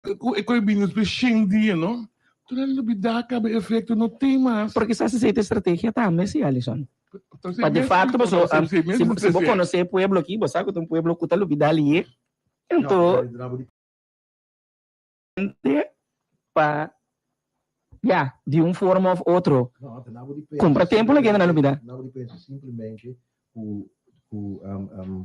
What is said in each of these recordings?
Ku e koi bini despues shen dia no. Tur a lubida kaba e efekto no tin mas. Pero kisas esei ta e strategia tambe si Alison. Pa de facto paso si si bo konosé e pueblo aki bo sa ku ta un pueblo ku ta lubida lié anto pa ya di un forma of otro kumpra tempu lo kende nan lubida. Ku ku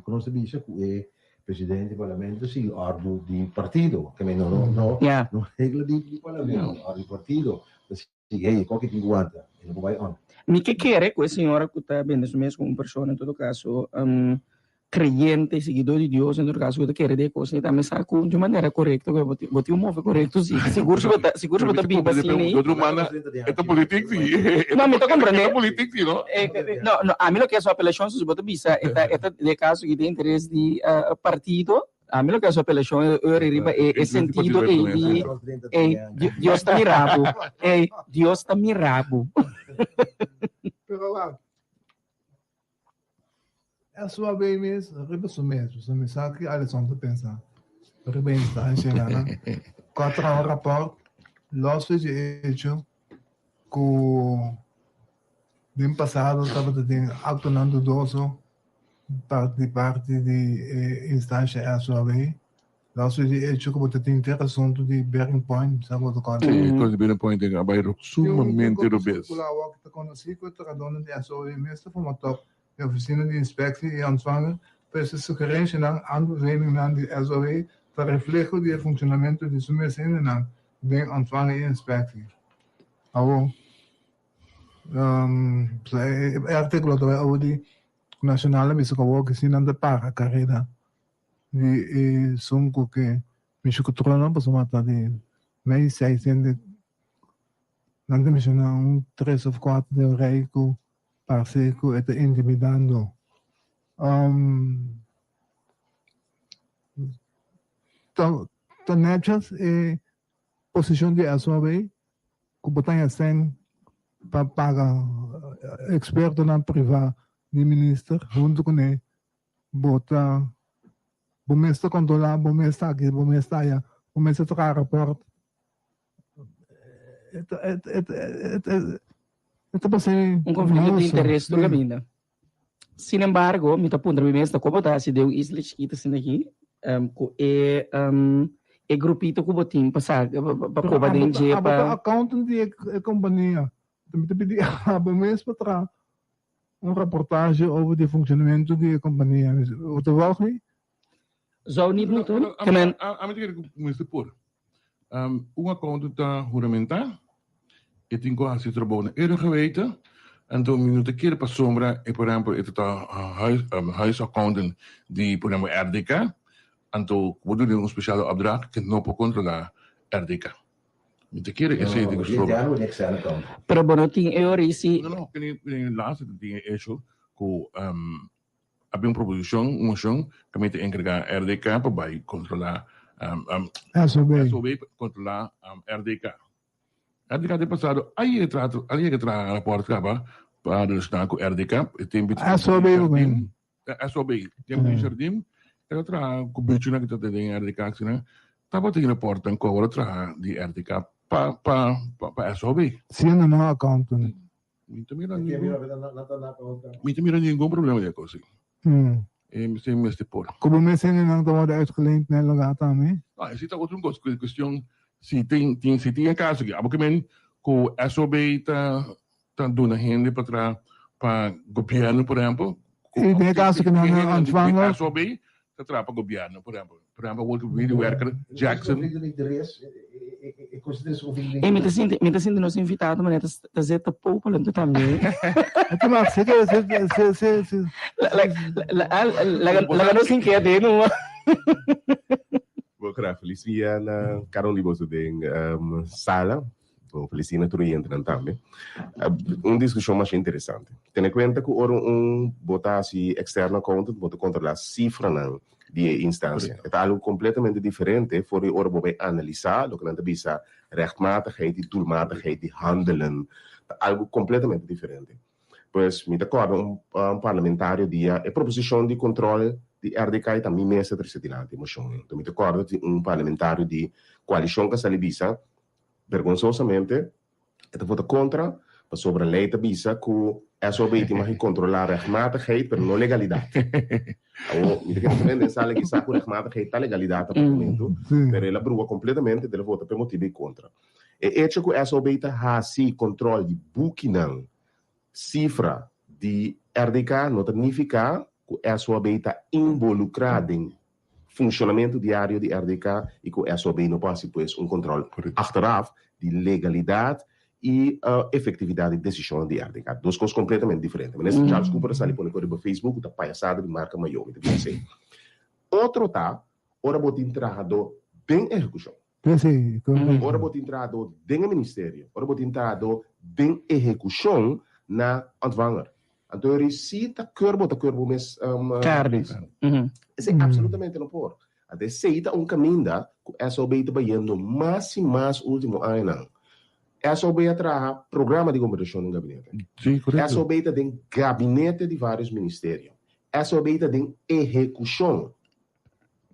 ku nos ta bisa ku e presidente di parlamento ta sigui òrdu di partido. Ke men no no no Ya. no regla di di parlamento, òrdu di partido. Ta sigui, hey, koki tin ku wanta, e no por bai on. Mi ke kere ku e señora ku ta bende su mes komo un persona en todo kaso kreyente, siguidó di Dios en todo kaso ku ta kere den e kos ei tambe sa ku di un manera korekto ku bo tin bo tin un move korekto si sigur si bo ta sigur si bo ta biba asina ei. Di otro banda e ta politik si. No mi ta komprende. E ta politik si no. No no ami lo ke su apelashon si bo ta bisa e ta e ta den e kaso ki tin interes di partido ami lo ke su apelashon e ora riba e e sentido ei di ei Dios ta mira bo ei Dios ta mira bo. Pero wak. E sua bay mes riba su mes, pasobra mi sa ki Alison ta pensa riba e instancianan cu a traha un rapport los di e hecho cu den pasado tabata tin actonan dudoso di parti di e instancia SOAB. Los di e hecho cu bo ta tin ter asunto di Bearing Point, sa cu bo ta conta? Sí, e cos di Bearing Point a bay sumamente robes. Tin un cu ta conoci cu e trahadornan di SOAB mes ta forma top E Oficina di Inspectie y Ontvanger presta sugerencianan, aanbevelingnan di SOE ta refleho di e funcionamento di su mes hendenan den Ontvanger y Inspectie. Awor, e articulo ta bay over di Nacional a bisa cu awor cu si nan ta para careda di esun cu ke mishi cu trono pasobra ta di mei seis hende nan ta menciona un tres of cuatro den rey cu Parse ku e ta intimidando. Ta nètjes e posishon di SOB ku bo ta haña sèn pa paga ekspertonan privá di minister huntu kuné bo ta bo mes ta kontrolá, bo mes ta aki, bo mes ta aya, bo mes ta traha rapòrt. E ta pas'é Un konflikto di interes tur kaminda. Sin embargo, mi ta puntra mi mes ta kon bo ta hasi den un isla chikito asina aki ku e e grupito ku bo tin pa sa pa koba den dje pa. Abo ta accountant di e kompania. Mi ta pidi abo mes pa traha un raportahe over di funcionamento di e compania. Bo ta wou mi? Zou niet moeten. Ke men. Ami ta kere ku mester por. Un accountant ta huramentá, e tin ku hasi trabou na ere geweten, anto mi no ta kere pasobra e por ehempel e ta ta huisaccountant di por ehempel RDK, anto ku bo duna un speciale opdracht ke no por kontrolá RDK. Mi ta kere esei di Cristóbal. Pero bo no tin e ora si. No, no, kende den laatste ta tin e hecho ku a bin un proposishon, un moshon, ku mi ta enkargá RDK pa bai kontrolá SOB. SOB pa kontrolá RDK. RDK den pasado a yega traha, a yega traha rapòrt kaba pa relashoná ku RDK. E tempu SOB ku men. SOB, tempu di Jardim, el a traha ku bichunan ku ta den RDK asina, tabatin reportnan ku awor a traha di RDK pa pa pa SOB. Siendo nan accountant. Mi ta mira ningun, mi ta mira ningun problema den e kos ei. E mester mester por. Komo mes hendenan ta wòrdu uitgeleend na e lugá tambe? No, esei ta otro kos, kuestion si tin tin si tin e kaso aki, abo ke men ku SOB ta ta duna hende pa traha pa gobièrnu, por ehèmpel. I den e kaso ku nan a ontvanger. SOB ta traha pa gobièrnu, por ehèmpel. Por ehèmpel, awor ku medewerker Jackson. Ey, mi ta sinti, mi ta sinti nos invitado manera ta, ta zeta popolo anto tambe. Ito maar, se, se, se, se, se. Laga, laga nos sin keda den numa. Bo graag feliz dia na cada un di boso den sala. Bon felicina tur oyentenan tambe. Un discusion masha interesante. Tene cuenta cu ora un bo ta haci externo accountant bo ta controla cifranan di e instancia. E ta algo completamente diferente for di ora bo bay analisa loke nan ta bisa rechtmatigheid y doelmatigheid di handelen. Ta algo completamente diferente. Pues mi ta corda un parlamentario dia e proposicion di control di RDK ta mi mes a trece dilanti e mocion. Enton mi ta corda tin un parlamentario di. Koalishon ka sali bisa, bergonsosamente, e ta vota kontra, pasobra lei ta bisa ku SOB tin mag di kontrolá rechtmatigheid, pero no legalidat. Awor, mi ta kere tambe den sala aki sa ku rechtmatigheid ta legalidat na parlamento, pero el a brua kompletamente, el a vota pa e motibu ei kontra. E echo ku SOB ta hasi kontrol di bukinan, sifra, di RDK no ta nifiká ku SOB ta involukrá den funshonamentu diario di RDK i ku SOB no por hasi pues un kontrol achteraf di legalidat i efektividat di desishonnan di RDK. Dos kos kompletamente diferente. Minister Charles Cooper a sali pone ku riba Facebook ku ta payasada di marka mayó, mi ta bisa esei. Otro ta ora bo tin trahadó den ehekushon. Ora bo tin trahadó den e ministerio, ora bo tin trahadó den ehekushon na ontvanger. Anto e risi ta keur bo ta keur bo mes Carne. Esei absolutamente no por. Anto esei ta un kaminda ku SOB ta bayendo mas i mas ultimo añanan. SOB a traha programa di gobernashon den gabinete. SOB ta den gabinete di varios ministerio. SOB ta den ehekushon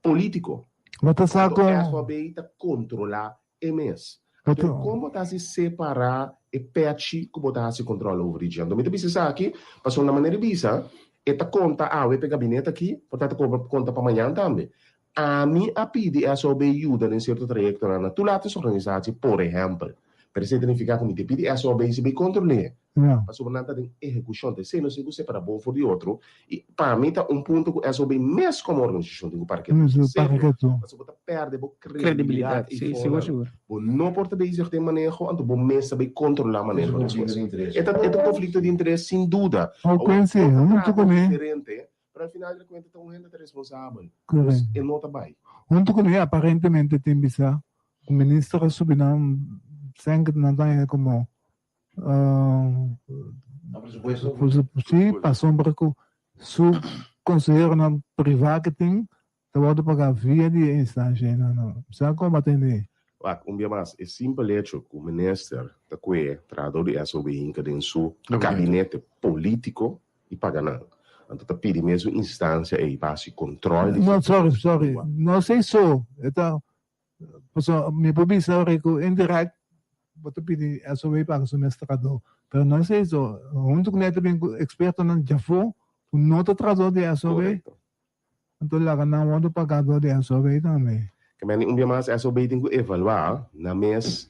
polítiko. Bo ta sa Anto kon. SOB ta kontrolá e mes. Bo Anto ta. kon bo ta hasi separá e pèchi ku bo ta hasi kontròl over di dje? Anto mi ta bisa esaki pasobra na manera di bisa e ta konta awe pa e gabinete aki, por ta ta konta pa mañan tambe. Ami a pidi SOB yuda den sierto trayektonan na toelatingsорganisatie, por ehèmpel. Pero esei ta nifiká ku mi ta pidi SOB si bai kontrol'é. Ja. Pasobra nan ta den ehekushon. Ta esei nos tin ku separá bon for di otro. I pa mi ta un punto ku SOB mes komo organisashon tin ku para ketu. Mes para Serio. ketu. Pasobra bo ta pèrdè bo Kredibilidat, kredibilidat i sí, fonan. sigur, sigur. Bo no por ta bezig den maneho, anto bo mes ta bai kontrolá Es maneho un despues. konflikto di interes. E ta e ta un konflikto di interes sin duda. Ho Awor, kwensi, bo ta huntu traha kuné. diferente, pero al final di kuenta ta un hende ta responsabel. Correcto. Dus e no ta bai. Huntu kuné aparentemente tin bisa ku minister a subi nan sèn ku nan ta haña komo Nan presupuesto. Sí, pasobra ku su konseheronan privá ke tin ta wòrdu pagá via di e instansha einan. No sa kon bo a tende. Wak, un bia mas, e simpel hecho ku minister ta kue trahador di SOB hinka den su gabinete polítiko i paga nan. Anto ta pidi mesun instansia ei pa hasi kontròl di No, sorry, sorry. No sei so. E ta Pasobra mi por bisa ora ku indirect bo ta pidi SOW paga su mes trahadó, pero no es eso. Huntu ku mi ta bin ku ekspertonan djafó ku no ta trahadó di SOW, anto laga nan wòrdu pagá dor di SOW tambe. Ke meni un bia mas SOW tin ku evaluá nan mes,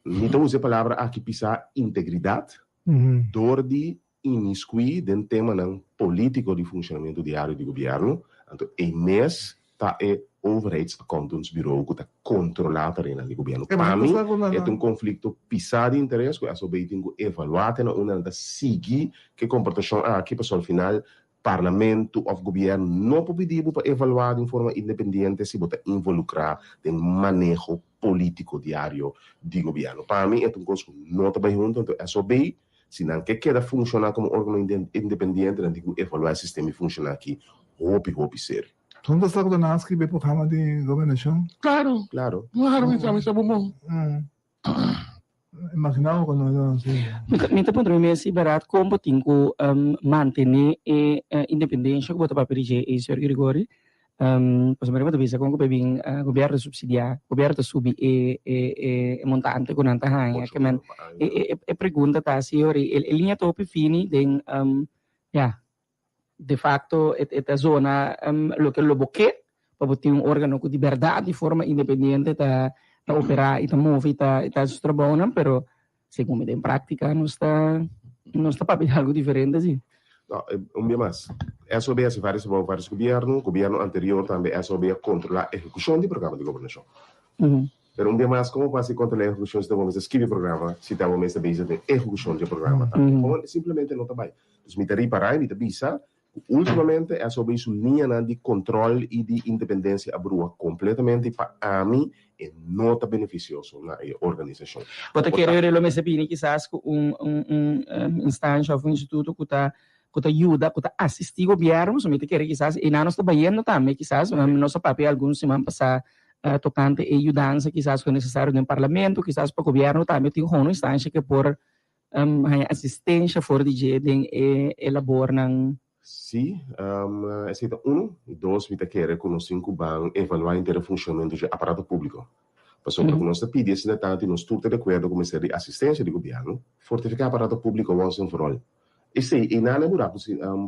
mi ta usa e palabra aki pisá integridat, dor di imiskuí den temanan polítiko di funshonamentu diario di gobièrnu, anto ei mes ta e Overheidsaccountantsbureau ku ta kontrolá tareanan di gobièrnu. Pa mi e ta un konflikto pisá di interes ku SOB tin ku evaluá te na unda nan ta sigui ku e komportashon aki pasobra al final Parlamento òf gobièrnu no por pidi bo pa evaluá di un forma independiente si bo ta involukrá den maneho polítiko diario di gobièrnu. Pa mi e ta un kos ku no ta bai huntu, anto SOB Si nan ke keda funshoná komo órgano independiente, nan tin ku evaluá e sistema i funshoná aki hopi, hopi serio. Son ta sa ku ta nan a skribi e programa di gobernashon? Claro. Claro. No haro mi sa, mi sa bon bon. Imagina bo ku no ta así. Mi ta puntra mi mes si bèrdat kon bo tin ku mantené e independensha ku bo ta papia di dje ei, señor Gregory. Pasobra bo ta bisa kon ku por bin gobierno ta subsidia, gobierno ta subi e e montante ku nan ta haña. Ke men e e pregunta ta si ora e liña ta hopi fini den ya de facto e ta zona loke lo bo ke pa bo tin un organo ku di bèrdat di forma independiente ta ta opera i ta move i ta ta hasi su trabounan pero Segun mi den práktika nos ta nos ta papia di algu diferente si. No, un bia mas. SOB a hasi vários trabou vários gobièrnu. Gobièrnu anterior tambe SOB a kontrolá ehekushon di programa di gobernashon. Pero un bia mas, komo por hasi kontrolá ehekushon si ta bo mester skibi programa, si ta bo mester bezig den ehekushon di e programa tambe? Komo simplemente no ta bai. Dus mi ta ripará i mi ta bisa Ku últimamente SOB su liñanan di kontròl i di independensia a brua kompletamente i pa ami e no ta benefisioso na e organisashon. Bo ta kere ora lo mester bini kisas ku un un instansha òf un instituto ku ta ku ta yuda ku ta asistí gobièrnu pasobra mi ta kere kisas einan nos ta bayendo tambe kisas nos a papia algun siman pasá tokante e yudansa kisas ku ta nesesario den parlamento kisas pa gobièrnu tambe tin un instansha ke por haña asistensha for di dje den e labornan. Sí, esei ta unu. I dos, mi ta kere ku nos tin ku ban evaluá henter e funshonamentu dje aparato públiko. Pasobra ku nos ta pidi asina tantu i nos tur ta di akuerdo ku mester di asistensia di gobièrnu, fortifiká aparato públiko once and for all. Esei, einan e buraku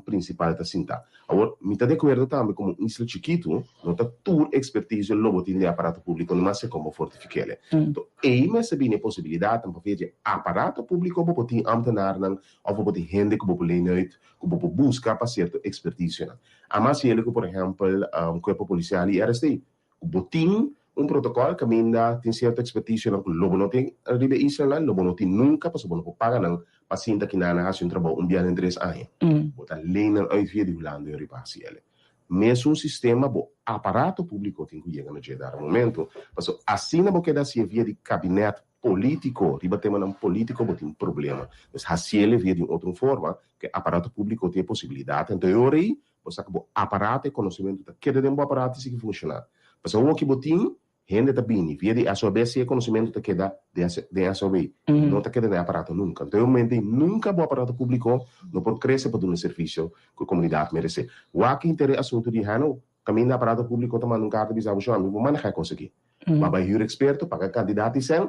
prinsipal ta sintá. Awor, mi ta di akuerdo tambe komo un isla chikitu, no ta tur ekspertisio lo bo tin den aparato públiko ni maske kon bo fortifik'é. Enton, ei mester bini e posibilidatnan pa via dje aparato públiko bo por tin ámtenarnan òf bo por tin hende ku bo por leen uit ku bo por buska pa sierto ekspertisionan. Amas hende ku por ehèmpel Kuerpo Polisial i RST, ku bo tin un protokòl kaminda tin sierto ekspertisionan ku lo bo no tin riba e islanan, lo bo no tin nunka pasobra bo no por paga nan pa sinta kinan a hasi un trabou un bia den tres aña. Bo ta leen nan uit via di Hulanda i riba hasi el. Mesun sistema bo aparato públiko tin ku yega na dje dado momento, pasobra asina bo keda hasié via di kabinèt polítiko, riba temanan polítiko bo tin problema. Pues hasiel via di un otro forma, ku e aparato públiko tin e posibilidat. Anto e ora ei bo sa ku bo aparato, e konosementu ta keda den bo aparato i sigui funshoná. Pasobra awor ki bo tin, hende ta bini via di SOB si e konosementu ta keda den SOB, no ta keda den e aparato nunka. Anto e momento ei nunka bo aparato públiko no por krese pa duna e servisio ku e komunidat meresé. Wak henter e asuntu di Hano, Kaminda aparato públiko ta manda un karta bisa bo shon, ami por manehá e kos aki. Bo a bai hür eksperto, paga kantidat di sèn.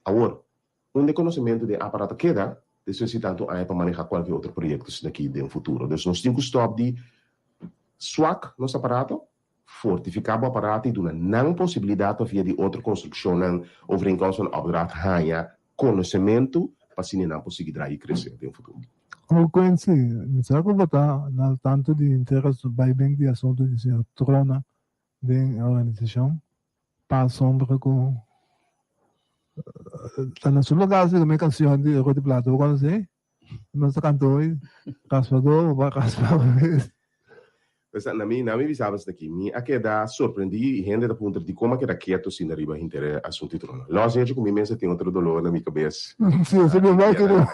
Awor, unda e konosementu den aparato keda, despues di tantu aña pa manehá kualke otro proyekto asina aki den futuro. Dus nos tin ku stòp di swak nos aparato, fortifiká bo aparato i duna nan posibilidat pa via di otro konstrukshonnan, overeenkomst van opdracht haña konosementu pa asina nan por sigui drai i krese den futuro. Ho Quincy, mi sa ku bo ta na tantu di interes bai ben di asuntu di señor Trona den e organisashon pasobra ku ta na su lugar si ku mi kanshon di Roti Plato bo konosé? Nos ta kanta hoy raspador bo pa raspa mes. Pues na mi na mi bisa basta aki mi a keda sorprendí i hende ta puntra dikon mi a keda ketu asina riba hinter e asuntu di trono. Los hecho ku mi mes a tin otro dolor na mi kabes. Si esei mi bai kere.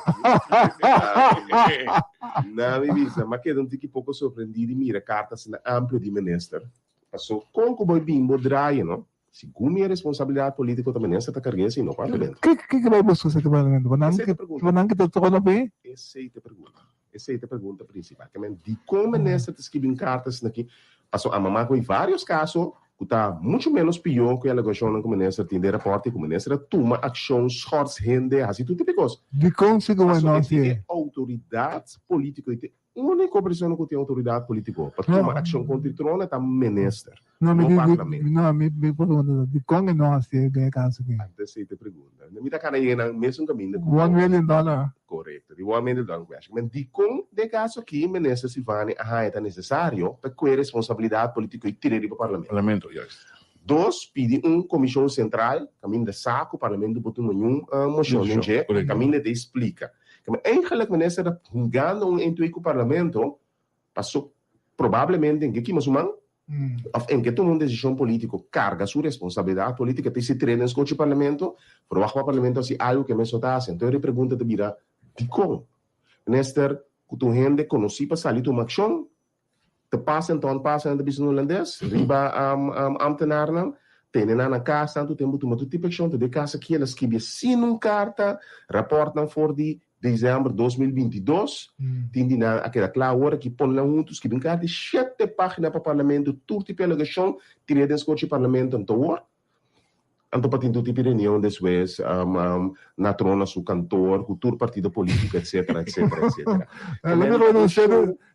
Na mi bisa mi a keda un tiki poko sorprendí di mira karta asina amplio di minister. Paso kon ku bo bin bo draai no Segun mi e responsabilidad politico ta minister ta cargu'e si no parlamento. Kiko ke bai busca esaki parlamento? Bo nan ke bo nan ke ta trono p'e? Esey ta e pregunta. Esey ta e pregunta principal. Ke men dicon minister ta scribi un carta asina aki? Paso a mama cu hay varios caso cu ta mucho menos pio cu e alegacionnan cu minister tin den rapport y cu minister a tuma accion, schors hende, haci tur tipo di cos. Dicon si cu bai no haci? Paso e tin e autoridad politico y ta e Úniko persona ku tin outoridat polítiko pa tuma akshon kontra e trono ta minister, No, mi no di, parlamento. no, mi, mi pregunta ta, dikon e no hasi den e kaso aki? Anto esei ta e pregunta. Mi ta kana yega na mesun kaminda ku One million dollar. Korekto, di one million dollar question. Men dikon den e kaso aki minister Silvania a haña ta nesesario pa kue responsabilidat polítiko i tira riba parlamento? Parlamento, juist. Dos, pidi un komishon sentral kaminda sa ku parlamento por tuma niun moshon den dje, kaminda ta splika. Kamba eigenlijk minister ta hungando un entwee ku parlamento paso probablemente en ke kima su man of en ke tuma un desishon politiko karga su responsabilidat politiko ta isi trene skochi parlamento verwacht pa parlamento hasi algu ke mes no ta hasi. Anto e pregunta ta bira dikon minister ku ta un hende konosí pa sali tuma akshon Te pas en ton pas nan ta bisa na hulandes riba ambtenarnan tene nan na kas tantu tempu tuma tur tipo akshon te den kas aki el a skibi asina un karta raportnan for di december 2022 tin di nan a keda kla awor aki pone nan huntu skibi un karta di shete pagina pa parlamento tur tipo alegashon tira den skochi parlamento anto awor Anto pa tin tur tipo di reunion despues na trona su kantoor ku tur partido politiko etcetera etcetera etcetera.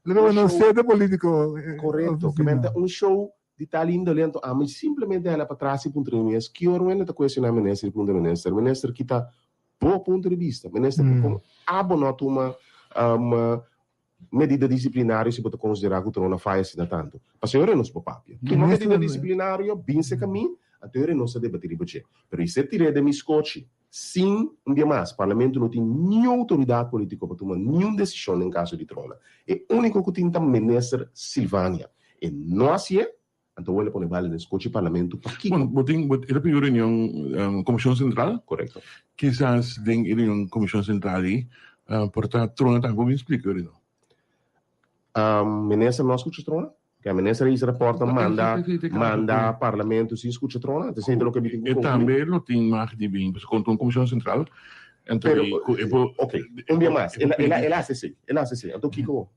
Lo no sede politiko. Korekto, ke men ta un show di tal indole anto ami simplemente a hala patras i puntra mi mes ki ora wende ta kuestioná minister i puntra minister, minister kita bo punto di bista, minister dikon abo no a tuma Medida disiplinario si bo ta konsiderá ku trona faya asina tantu. Pasobra nos por papia. Tuma medida disiplinario, bin serka mi, anto e nos ta debatí riba dje. Pero i ser tir'é den mi skochi, sin, un bia mas, Parlamento no tin niun outoridat polítiko pa tuma niun desishon den kaso di trona. E úniko ku tin ta Minister Silvania. E no hasié, Anto wele pone bala den skochi parlamento pakiko? Bueno, bo tin, bo, e ta pidi reunion Komishon Sentral. Korekto. Kisas den e reunion Komishon Sentral ei por ta trona tambe. Bo bin splika e reunion. Minister no a skucha trona? Ke minister a hisa rapòrt a manda manda parlamento sin skucha trona? Esei ta loke mi tin ku E konkluí. tambe lo tin mag di bin pasobra konta un Komishon Sentral anto Pero, ku e por ok, un bia mas, el a el a hasi esei, el a hasi esei. Anto kiko?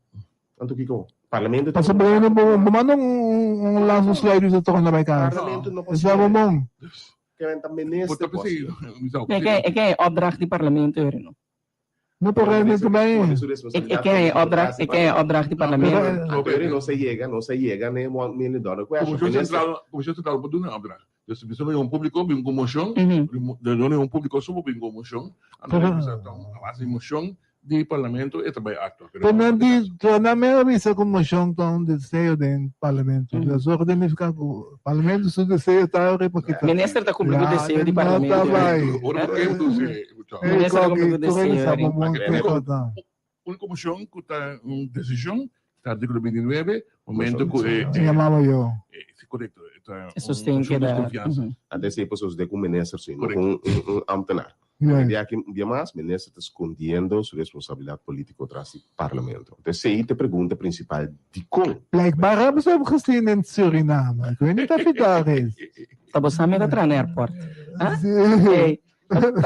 Anto kiko? Parlamento ta Pasobra bo bo bo manda un un lazo sluit di torna bai cas. Parlamento no por Esei ta hasié. bon. Ke men ta Bo minister ta por p'esei, hasié. mi sa E ke e ke opdracht di parlamento eri no. No por Minister realmente bai. responde su E e responsabilidad ke como opdracht democracia e ke parlamento. opdracht di No, parlamento. Pero no, Anto eri pero no se yega, no se yega n'e $1 million question. Komishon Minister. Sentral, Komishon Sentral por duna opdracht. Dus bisa un públiko, bin ku moshon, de duna un públiko subo bin ku moshon, anto Pero bisa ta a base di moshon di parlamento e ta bai aktua. Pero pero no nan ta di kaso. pero nan mero bisa ku moshon ta un deseo den parlamento. Dus ora ta nifiká ku parlamento su deseo ta ora pa kita. Minister ta kumpli ku Ya, deseo di no ta parlamento. bai. Ora bo ke tu si chao. Hey, Minister ta kumpli Koki, ku tur hende deseo sa eri. bon bon kiko ta. Un komishon ku ta un desishon, ta artíkulo 29, momento Moshon ku e, Mi yamaba yo. e, si korekto, e ta E un sosten moshon di keda. deskonfiansa. Antes esei por sosodé ku un minister si, no ku Korekto. un, un, un ambtenaar. Juist. Di aki un dia mas, minister ta skondiendo su responsabilidat polítiko tras di parlamento. Anto esei ta e pregunta prinsipal, dikon? Blijkbaar hebben ze hem gezien in Suriname. Ik weet niet of hij daar is. Ta bo sa mi ta traha na airport. Ah? Sí. Hey,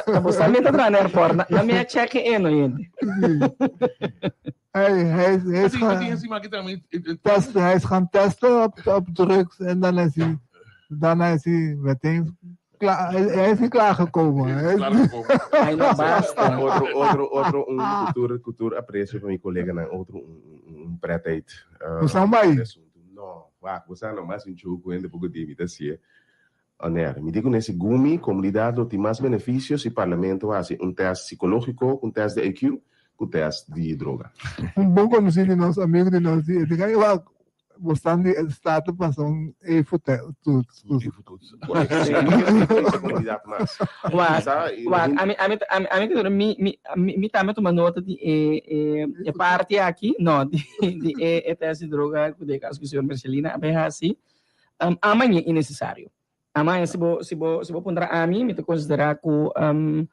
ta bo sa mi ta traha na airport. Na, na mi a check in, oyente. Hij, hij, is- hij is Tin, tin gaan encima aki tambe. testen, hij is gaan testen op, op drugs en dan is hij, daarna is hij meteen klaar, hij, hij is niet klaargekomen. Hij is- Klaar gekomen. Ay, no basta. Otro, otro, otro, un kultuur, kultuur aprecio pa mi koleganan, otro un, un, un pretheid. Bo sa bai? Asuntu. No, wak, bo sa no mas un choco ku hende poko di mi ta hasié. Oner, mi di ku nese gumi, komunidat lo tin mas benefisio si parlamento hasi un tèst sikológiko, un tèst di IQ, ku tèst di droga. Un bon konosí di nos, amigu di nos, di e di wak, bo stan di Staten pasa un EFO-toets. Korekto, si mi ke beneficia komunidat mas. Wak, Sa, wak, ami, ami, ami, ami ke mi, mi, mi, mi tambe tuma nota di e, e, e parti aki, no, di, di e, e tèst di droga ku den kaso ku señor Mercelina a bai hasi. Um, amaña innecesario. Amaña si bo, si bo, si bo puntra ami, mi ta considera cu um,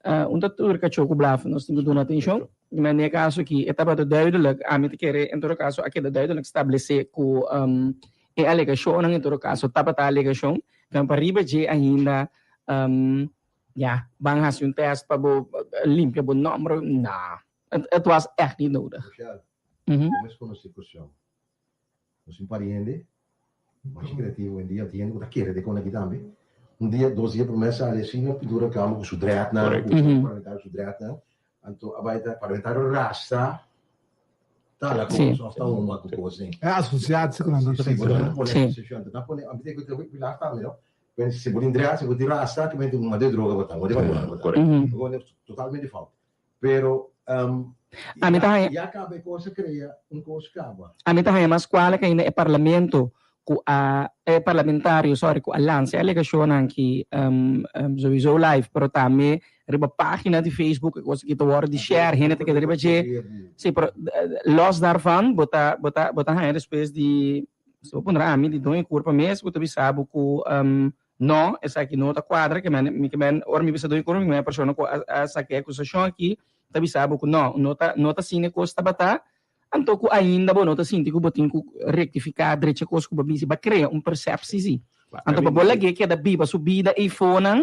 uh, un ta tur cachó cu blaf, nos tin cu duna atencion. Maar den e caso aki, e tabata duidelijk, ami ta kere en todo caso a keda duidelijk establece cu um, e alegacionnan en todo caso tabata alegacion. Dan pa riba dje ainda um, ja, ban haci un test pa bo limpia bo nomber, nah. Het, het was echt niet nodig. Michelle, Mm -hmm. bo mes conoce cuestion. Nos tin par di hende masha creativo hoy en dia, tin hende cu ta kere den con aki tambe. Un dia, dos dia prome sali asina pintura cama cu su dreadnan, cu su parlamentario su dreadnan, anto a bay ta parlamentario rasta ta la cos of ta huma cu cos den. E asociatie cu nan ta Si, bo trece. ta pone asociacion, anto nan pone, ami ta cu ta pilar tambe no, pero si bo tin dread, si bo tin rasta, ki mente huma de droga bo ta, huma de marihuana bo ta. Totalmente fout. Pero um, Ami ta haña. Ya caba e cos a crea un cos caba. Ami ta haña mas cual que ainda e parlamento cu a e parlamentario sorry cu a lansa e alegacionnan aki um, um, sowieso live pero tambe riba pagina di Facebook e cos aki ta worde di share hende ta keda riba dje. Sí, pero los daarvan bo ta bo ta bo ta haña despues di si bo puntra ami di doño curpa mes bo ta bisa bo cu um, No, esaki no ta kuadra, ke men, mi ke men, ora mi bisa doi koro, mi ke men e persona ku a, a saka e akusashon aki, ta bisa bo ku no, no ta, no ta asina e kos tabata, anto ku ainda bo no ta sinti ku bo tin ku rektifiká, drecha kos ku bo bisa, bo a krea un persepsi si. Anto pa bo lag'é keda biba su bida eifonan,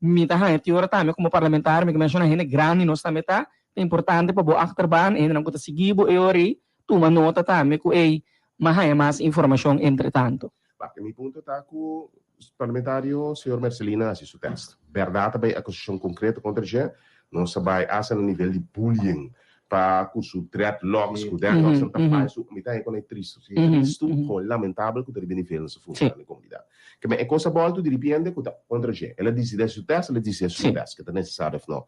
mi ta haña tin ora tambe komo parlamentario, mi ke menshona hende grandi nos tambe ta, ta importante pa bo achterban, e hendenan ku ta sigui bo e ora ei, tuma nota tambe ku ei, m'a haña mas informashon entretanto. Wak, mi punto ta ku parlamentario señor Mercelina hasi su test. Bèrdat ta bai akusashon konkreto kontra dje, nos a bai asta na nivel di bullying pa ku su dreadlocks, ku dreadlocks nan ta falsu. Mi ta haña kon e tristu, tristu, gewoon lamentabel ku ta riba e nivel nos ta funshoná den komunidat. Ke men e kos a bòltu diripiente ku ta kontra dje. El a disidi hasi su test, el a disidi hasi su test, ke ta nesesario òf no.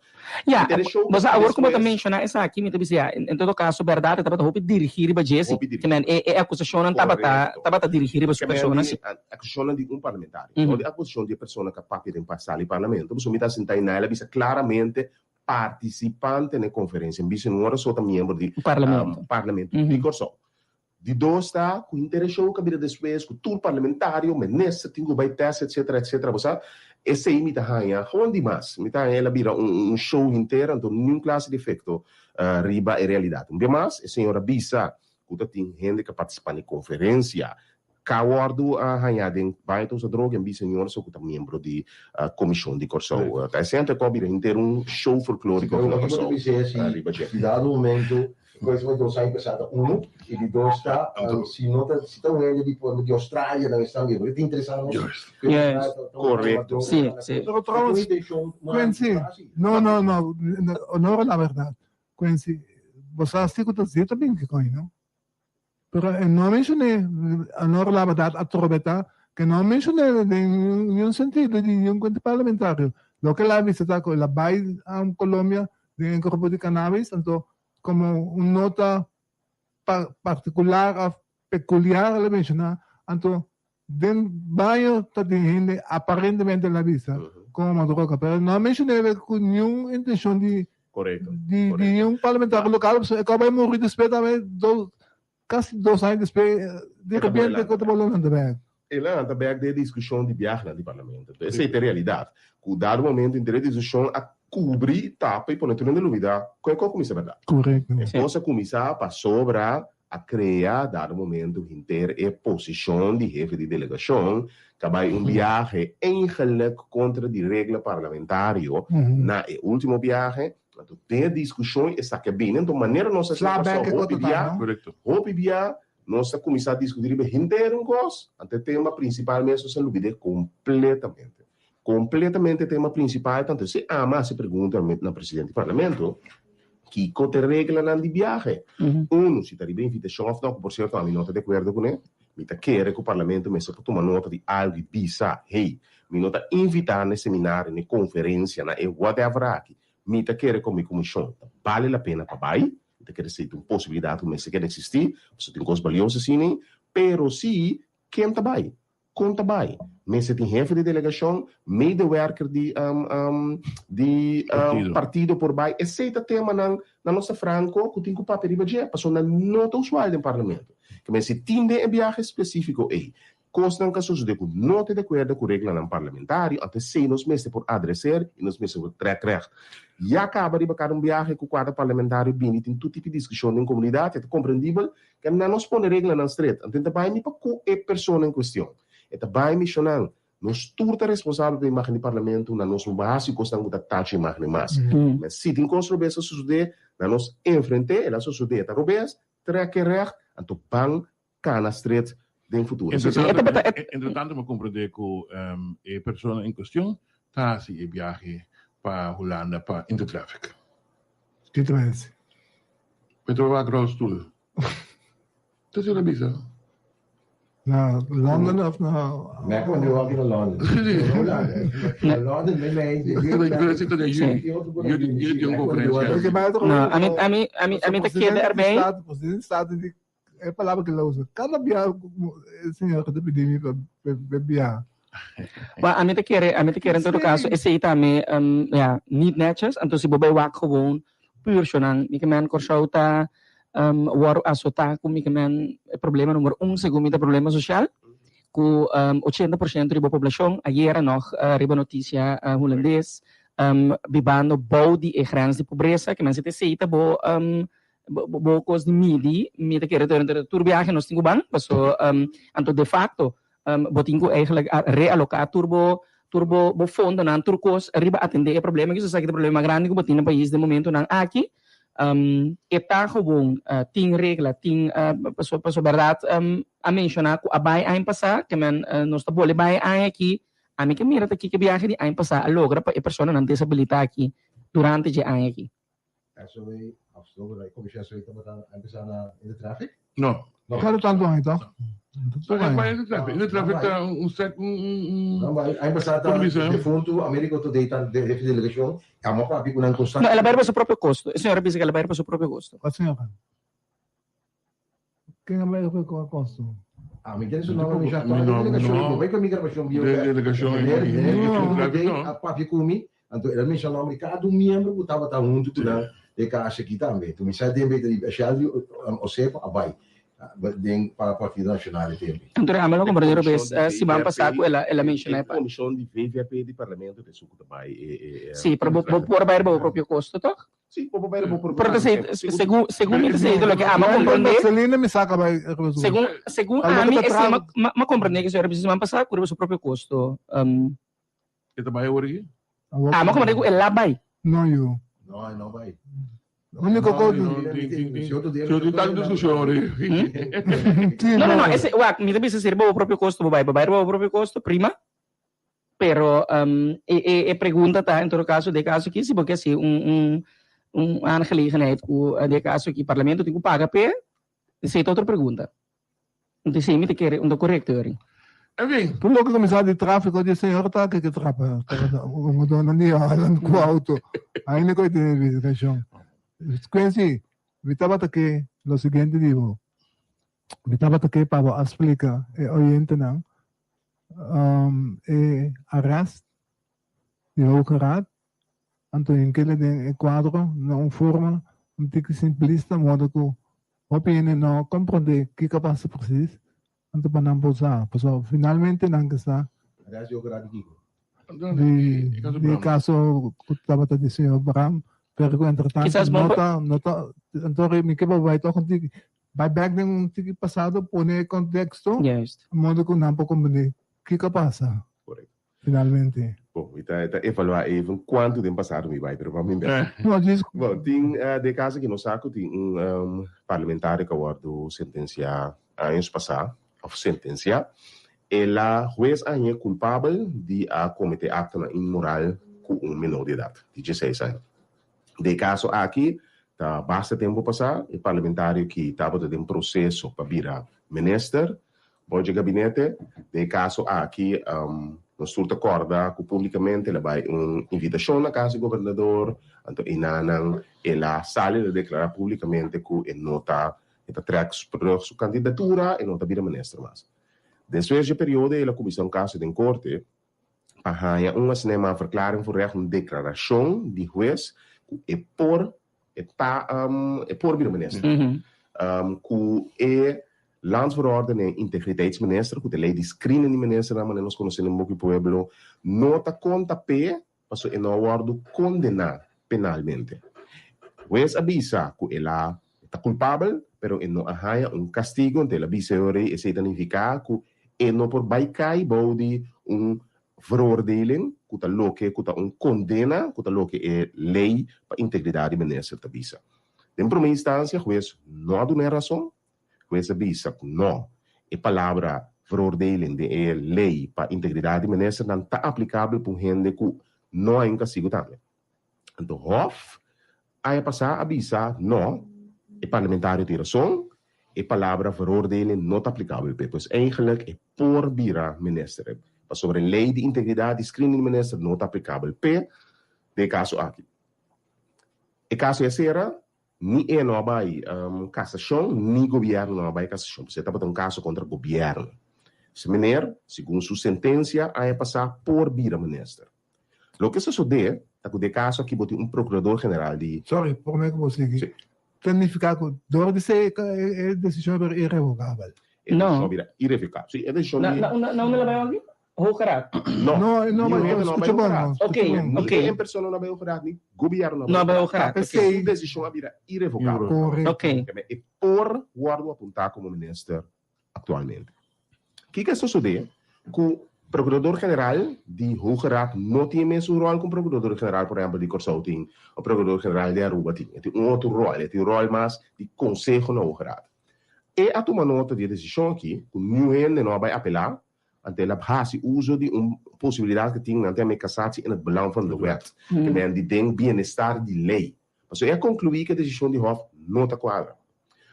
Ya, bo sa awor ku bo ta menshoná esaki, mi ta bisa ya, en todo kaso bèrdat e tabata hopi dirigí riba Jesse, ke men e e akusashonnan tabata tabata dirigí riba su persona si. Akusashonnan di un parlamentario, no di akusashon di e persona ku a papia den sala di parlamento, pasobra mi ta sinta einan, el a bisa klaramente partisipante na e konferensia, mi bisa no ora so ta miembro di parlamento di Kòrsou. Di dos ta cu henter e show ca bira despues cu tur parlamentario, minister tin cu bay test etcetera etcetera bo sa esey mi ta haya gewoon di mas mi ta haya el a bira un show henter anto niun clase di efecto riba e realidad. Un bia mas e señor a bisa cu ta tin hende ca participa na e conferencia ca wordo haya den baño ta usa droga en bi señor so cu ta miembro di comision di Corsou ta esey anto e cu a bira henter un show folklorico na Corsou riba dje. Si dado momento. Koes pa dos aña pasá ta unu i di dos ta si no ta si ta un hende di por di Australia nan esnan bien porque ta interesá nos. Korekto. Sí, sí. Pero trouwens, Quincy, no, no, no, honor a la verdad. Quincy, bo sa si ku ta zeta bin ki koi, no? Pero e no a menshoné, honor a la verdad atrobe ta, ke no a menshoné den niun sentido di niun kuenta parlamentario. Loke el a bisa ta ku el a bai Colombia den e grupo di cannabis, anto komo un nota partikular òf pekuliar el a menshoná, anto den baño ta tin hende aparentemente el a bisa komo droga, pero no a menshoné ku niun intenshon di di niun parlamentario lokal, pasobra e kaba bai muri despues tambe dos kasi dos aña despues di repente ku ta bolbe lanta bèk. E lanta bèk den e diskushon di biahenan di parlamento. Esei ta e realidat, ku dado momento henter e diskushon a kubri, tapa i pone tur hende lubida kon e kos a kuminsá bèrdat. E kos a kuminsá pasobra a krea dado momento henter e posishon di hefe di delegashon ta bai un biahe eigenlik kontra di regla parlamentario na e ultimo biahe. Anto den e diskushon esaki a bini. Anto manera nos a hasi na Kòrsou hopi bia, hopi bia nos a kuminsá diskutí riba henter un kos, anto e tema prinsipal mes nos a lubid'é kompletamente. Kompletamente e tema prinsipal ta anto si ama hasi pregunta na presidente di parlamento, kiko ta e reglanan di biahe? Uno, si ta riba invitashon òf no, ku por sierto ami no ta di akuerdo kuné. Mi ta kere ku parlamento mester por tuma nota di algu i bisa, hey, mi no ta invitá na e seminario, na e konferensia, na e whatever aki. Mi ta kere ku mi komishon ta bale la pena pa bai. Mi ta kere esei ta un posibilidat ku mester keda eksistí, pasobra tin kos balioso asina ei. Pero si, ken ta bai? Kon ta bai? Mester tin hefe di delegashon, medewerker di di partido por bai. Esei ta temanan na nos ta franko ku tin ku papia riba dje, pasobra nan no ta usual den parlamento. Ke men si tin den e biahe spesifiko ei kosnan ku a sosode ku no ta di akuerdo ku reglanan parlamentario, anto esei nos mester por adreser i nos mester por trèk règt. Ya kaba riba kada un biahe ku kuadro parlamentario bini tin tur tipo di diskushon den komunidat, e ta komprendibel Ke nan nos pone reglanan stret, anto e ta bai mi pa ku e persona en kuestion. E ta bai mishonan. Nos tur ta responsabel pa imagen di Parlamento, na nos no bai hasi kosnan ku ta tacha imagen mas. Men si tin kos robes a sosodé, na nos enfrenté, el a sosodé, e ta robes, trek e règt, anto ban kana stret den futuro. Entre tanto mi a komprendé ku e persona en kuestion ta hasi e biahe pa Hulanda pa Intertraffic. Ki ta hasi? Mi ta wak rolstoel. Ta asina bisa. Na London of na. Mi a konde wak na London. Na London mi mei. No, ami ami ami ami ta keda erbij. Presidente di Staten di e palabra ku el a usa kada bia e señor ta pidi mi pa bia. Well, ami ta kere, ami ta kere en todo caso esey tambe ja, niet netjes. Anto si bo bay wak gewoon puur shonan, mi ke men Kòrsou ta wòrdu asotá ku mi ke men e problema number un segun mi ta problema sosial ku 80% di bo poblashon ayera nog riba notisia hulandes bibando bou di e grens di pobresa ke men si ta esey ta bo bo kos di midi mi ta kere tur biahe nos tin ku ban paso anto de facto Bo tin ku eigenlijk a realoká tur bo tur bo bo fondonan, tur kos riba atendé e problema. Kiso esaki ta e problema grandi ku bo tin na pais den momentunan aki. E ta gewoon tin regla, tin paso paso bèrdat a menshoná ku a bai aña pasá ke men nos ta bole bai aña aki. Ami ke mira ta kiko e biahe di aña pasá a logra pa e personanan desabilitá aki durante dje aña aki. SOW, of so, e comisión SOW tabata a empezá na in de traffic? No. No. Kada tantu aña toch? Bai in de traffic. In de traffic ta un sec un un No, bai a empezá ta defuntu Americo Today ta de jefe de delegacion, amo papia cu nan constant. No, el a bai riba su propio costo. E señor a bisa cu el a bai riba su propio costo. Cua señora? Ken a bai riba cua costo? Ah, mi tene su nomber, mi sa toda de delegacion, mi bai cu mi grabacion bieu. De delegacion. Meneer a papia cu mi, anto el a menciona nomber di cada un miembro cu tabata hunto cu nan den casa aki tambe. Anto mi sa den beta di Shelby Osepa a bai den pa Partido Nacional e tempo. Anto Rama lo comprende robes siman pasa cu el a menciona e parti. E comision di VVP di Parlamento ta esun cu ta bai e. Si, pero bo por bai riba bo propio costo toch? Sí, bo por bai riba bo propio Pero ta sei, segun, segun mi ta sei loke ami a comprende. Selina mi sa ka bai riba su. Segun, segun ami esei ma, ma comprende ku señora bisa siman pasá ku riba su propio kosto. E ta bai awor aki? Ami a comprende ku el a bai. No yu. No, e no bai. Úniko kos. Si tin tantu diskushon ori. No, no, no, ese, wak, mi ta bisa si riba bo propio kosto bo bai, bo bai riba bo propio kosto, prima. Pero e, e, e pregunta ta en todo caso, den caso aki, si bo ke hasi un, un, un aangelegenheid ku den caso aki parlamento tin ku paga p'e, esei ta otro pregunta. Enton esei mi ta kere un ta korekto yorin. En fin. Tur loke kuminsá di tráfiko di señor ta ke ke trapa un dona di Holland ku auto. Ainda ku e tin investigashon. Quincy, mi tabata ke lo siguiente di bo. Mi tabata ke pa bo a splika e oyentenan e arrest di Hoge Raad anto hinkele den e kuadro na un forma un tiki simplista modo ku hopi hende no komprondé kiko a pasa presis anto pa nan por sa pasobra finalmente nan ke sa Arrest di Hoge Raad di kiko? di di e kaso ku tabata di señor Bram pero ku entretanto no ta no ta anto mi ke pa bai tok un tiki Bai bek den un tiki pasado, pone e konteksto, Juist. modo ku nan por komprendé kiko a pasa Correcto. finalmente. Bon, mi ta ta evaluá even kuantu den pasado mi bai, pero pa mi bek. No, djis. Bon, tin den kaso ki nos sa ku tin un parlamentario ku a wòrdu sentensiá años pasá, òf sentensiá, el a hues a hañ'é kulpabel di a kometé aktonan inmoral ku un menor di edat, di dieseis aña. Den e kaso aki, ta basta tempu pasá e parlamentario ki tabata den proseso pa bira minister bou dje gabinete. Den e kaso aki, nos tur ta kòrda ku públikamente el a bai un invitashon na kas di gobernador, anto einanan el a sali el a deklará públikamente ku e no ta e ta trèk terug su kandidatura, e no ta bira minister mas. Despues dje periodo el a kuminsá un kaso den korte. pa haña un asina verklaring voor recht, un deklarashon di hues ku e por e ta e por bira minister. Ku e Landsverordening Integriteitsminister, ku ta e lei di screening di ministernan manera nos konosé den boki pueblo, no ta konta p'e pasobra e no a wòrdu kondená penalmente. Hues a bisa ku el a ta kulpabel, pero e no a haña un kastigo, anto el a bisa e ora ei esei ta nifiká ku E no por bai kai bou di un veroordeling ku ta loke ku ta un kondena ku ta loke e lei pa integridat di minister ta bisa. Den promé instansia hues no a duna e rason. Hues a bisa ku no, e palabra veroordeling den e lei pa integridat di ministernan ta aplikabel pa un hende ku no hay un kastigu tambe. Anto Hof aña pasá a bisa no, e parlamentario tin rason, e palabra veroordeling no ta aplikabel p'e. Pues eigenlijk e por bira minister, pasobra e lei di integridat di screening di minister no ta aplikabel p'e den e kaso aki. E kaso ya sera, ni e no a bai kasashon, ni gobièrnu no a bai kasashon, pasobra e tabata un kaso kontra gobièrnu. Ese meneer, segun su sentensia aña pasá, por bira minister. Loke sosodé ta ku den e kaso aki bo tin un prokurador general di. Sorry, promé ku bo sigui. Sí. Ta nifiká ku dor di esei e desishon a bira irrevokabel. E desishon a bira irrevokabel. Sí, e desishon di. Na unda el a bai aki? Hoge Raad? No. No, e no a bai. Niun hende no a bai Skucha Hoge bon, Raad. Oké, oké. Ni e en persona no a bai Hoge Raad, ni gobièrnu no a bai Hoge Raad. Oké. Su desishon a bira irrevokabel. Korekto. Oké. E por wòrdu apuntá komo minister aktualmente. Kiko a sosodé ku Prokurador General di Hoge Raad no tin e mesun ròl ku un Prokurador General, por ehèmpel, di Kòrsou tin òf Prokurador General di Aruba tin. E tin un otro ròl, e tin un ròl mas di konseho na Hoge Raad. E a tuma nota di e desishon aki ku niun hende no a bai apelá, anto el a hasi uso di un posibilidat ku tin nan ta yama e cassatie in het belang van de wet, ke men di den bienestar di lei. Pasobra e a konkluí ku e desishon di hòf no ta kuadra.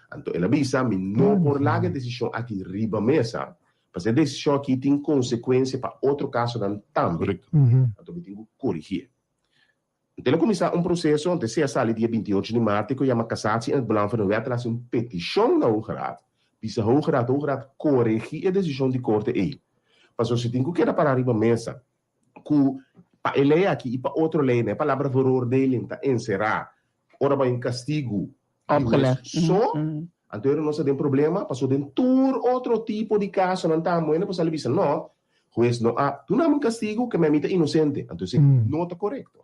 Anto el a bisa, Mi no por laga e desishon aki riba mesa, pasobra e desishon aki tin konsekuensia pa otro kasonan tambe. Anto mi tin ku korigié. Anto el a kuminsá un proseso, anto esei a sali dia 28 di mart, ku yama Cassatie in het belang van de wet, el a hasi un petishon na Hoge Raad, bisa Hoge Raad, Hoge Raad koregí e desishon di korte ei, pasobra si tin ku keda pará riba mesa ku pa e lei aki i pa otro leinan e palabra veroordeling ta enserá ora bai un kastigu di hues so, anto ora nos ta den problema pasobra den tur otro tipo di kasonan ta muhé por sali bisa no, hues no a duna mi un kastigu ke mi ta inosente, anto esei no ta korekto.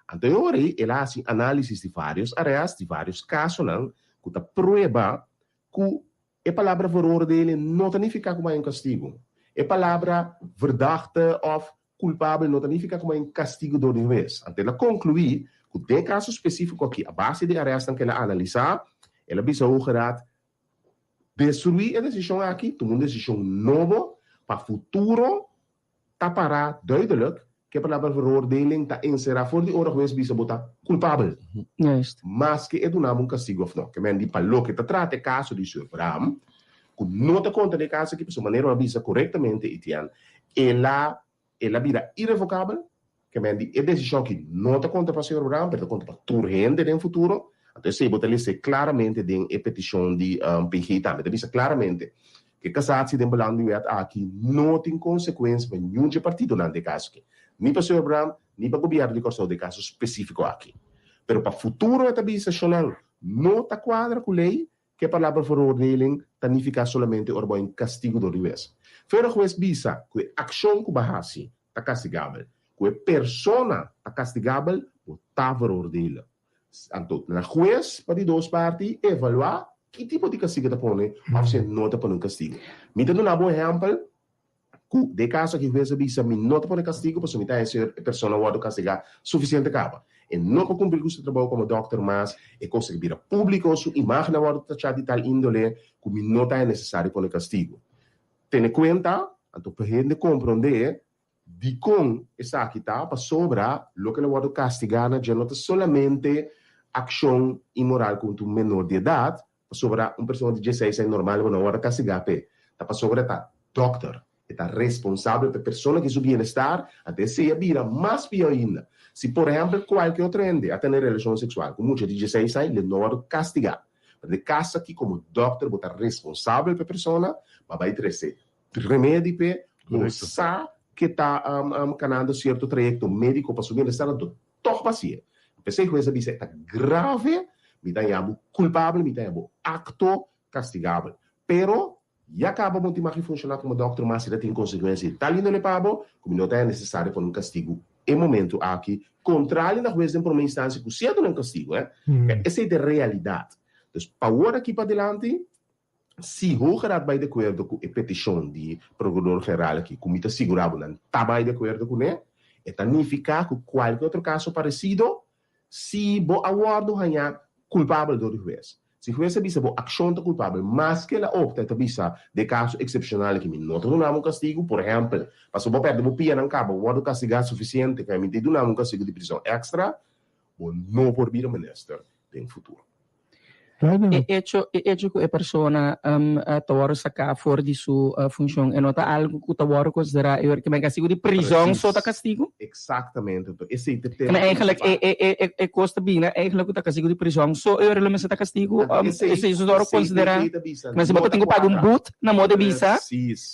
Anto e ora ei el a hasi análisis di vários arèst, di vários kasonan ku ta prueba ku E palabra veroordelen no ta nifiká ku bai un kastigu. E palabra verdachte òf kulpabel no ta nifiká ku bai un kastigu dor di hues. Anto el a konkluí ku. ku den e kaso spesífiko aki, a base di e arèstnan ku el a analisá, el a bisa Hoge Raad, Destruí e desishon aki, tuma un desishon nobo pa futuro ta pará duidelijk ku e palabra veroordeling ta enserá for di ora hues bisa bo ta kulpabel. Juist. Maske e duna bo un kastigu òf no. Ke men di pa loke ta trata e kaso di Sir Bram, ku no ta konta den e kaso aki pasobra manera bo a bisa korektamente Etienne, el a El a bira irrevocabel, ke men di e desishon aki no ta konta pa señor Brown, pero ta konta pa tur hende den futuro. Anto esei bo ta lese klaramente den e petishon di PG tambe. Ta bisa klaramente ku e kasatsie den belang di wet aki no tin konsekuensia pa niun dje partidonan den e kaso aki, ni pa señor Brown, ni pa gobièrnu di Kòrsou den e kaso spesífiko aki. Pero pa futuro e ta bisa, Shonnan no ta kuadra ku lei Ke palabra veroordeling ta nifiká solamente ora bo a un kastigu dor di hues. Fera hues bisa ku e akshon ku bo a hasi ta kastigabel, ku e persona ta kastigabel, bo ta veroordele. Anto na hues pa di dos parti evaluá ki tipo di kastigu e ta pone òf si e no ta pone un kastigu. Mi ta duna bo ehèmpel Ku den kaso aki hues a bisa mi no ta pone kastigu pasobra mi ta hasi e persona wòrdu kastigá sufisiente kaba. E no por kumpli ku su trabou komo dòkter mas, e kos a bira públiko, su imágen a wòrdu tachá di tal índole ku mi no ta haña nesesario pone kastigu. Tene kuenta, anto pa hende komprondé dikon esaki ta, pasobra loke lo wòrdu kastigá na dje no ta solamente akshon inmoral kontra un menor di edat, Pasobra un persona di dieseis aña normal bo no wòrdu kastigá p'e, ta pasobra e ta dòkter, e ta responsabel p'e persona ki su bienestar, anto esei a bira mas pió ainda. Si por ehèmpel kualke otro hende a tene relashon seksual ku mucha di dieseis aña, lo no wòrdu kastigá. Pero den kas aki komo dòkter bo ta responsabel p'e persona, bo a bai trese remedi p'e, bo sa ke ta kanando sierto trayekto médiko pa su bienestar, anto Tòg pa hasié. P'esei hues a bisa e ta grave, mi ta haña bo kulpabel, mi ta haña bo akto kastigabel. Pero, ya kaba bo no tin mag di funshoná komo dòkter mas si ta tin konsekuensia di tal índole pa bo, ku mi no ta haña nesesario pone un kastigu e momentu aki, kontrali na hues den promé instansia ku si a duna un kastigu. Esei ta e realidat. Dus, pa wor aki padilanti, Si Hoge Raad bai di akuerdo ku e petishon di Prokurador General aki, ku mi ta sigurá bo nan ta bai di akuerdo kuné, e ta nifiká ku kualke otro kaso paresido, si bo a wòrdu hañá kulpabel dor di hues, si hues a bisa bo akshon ta kulpabel, maske el a opta e ta bisa den kaso eksepshonal aki mi no ta duna bo un kastigu, por ehèmpel, pasobra bo pèrdè bo pianan kaba, bo wòrdu kastigá sufisiente ku mi ta duna bo un kastigu di prison èkstra, bo no por bira minister den futuro. E echo e echo ku e persona ta wòrdu saká for di su funshon e no ta algu ku ta wòrdu konsiderá e ora kastigu di prizòn so ta kastigu? Eksaktamente, enton esei ta e tema Eigenlijk e e e e kos ta bira eigenlijk ku ta kastigu di prizòn so e ora lo mester ta kastigu esei so ta wòrdu konsiderá men si bo ta tin ku paga un but na moda di bisa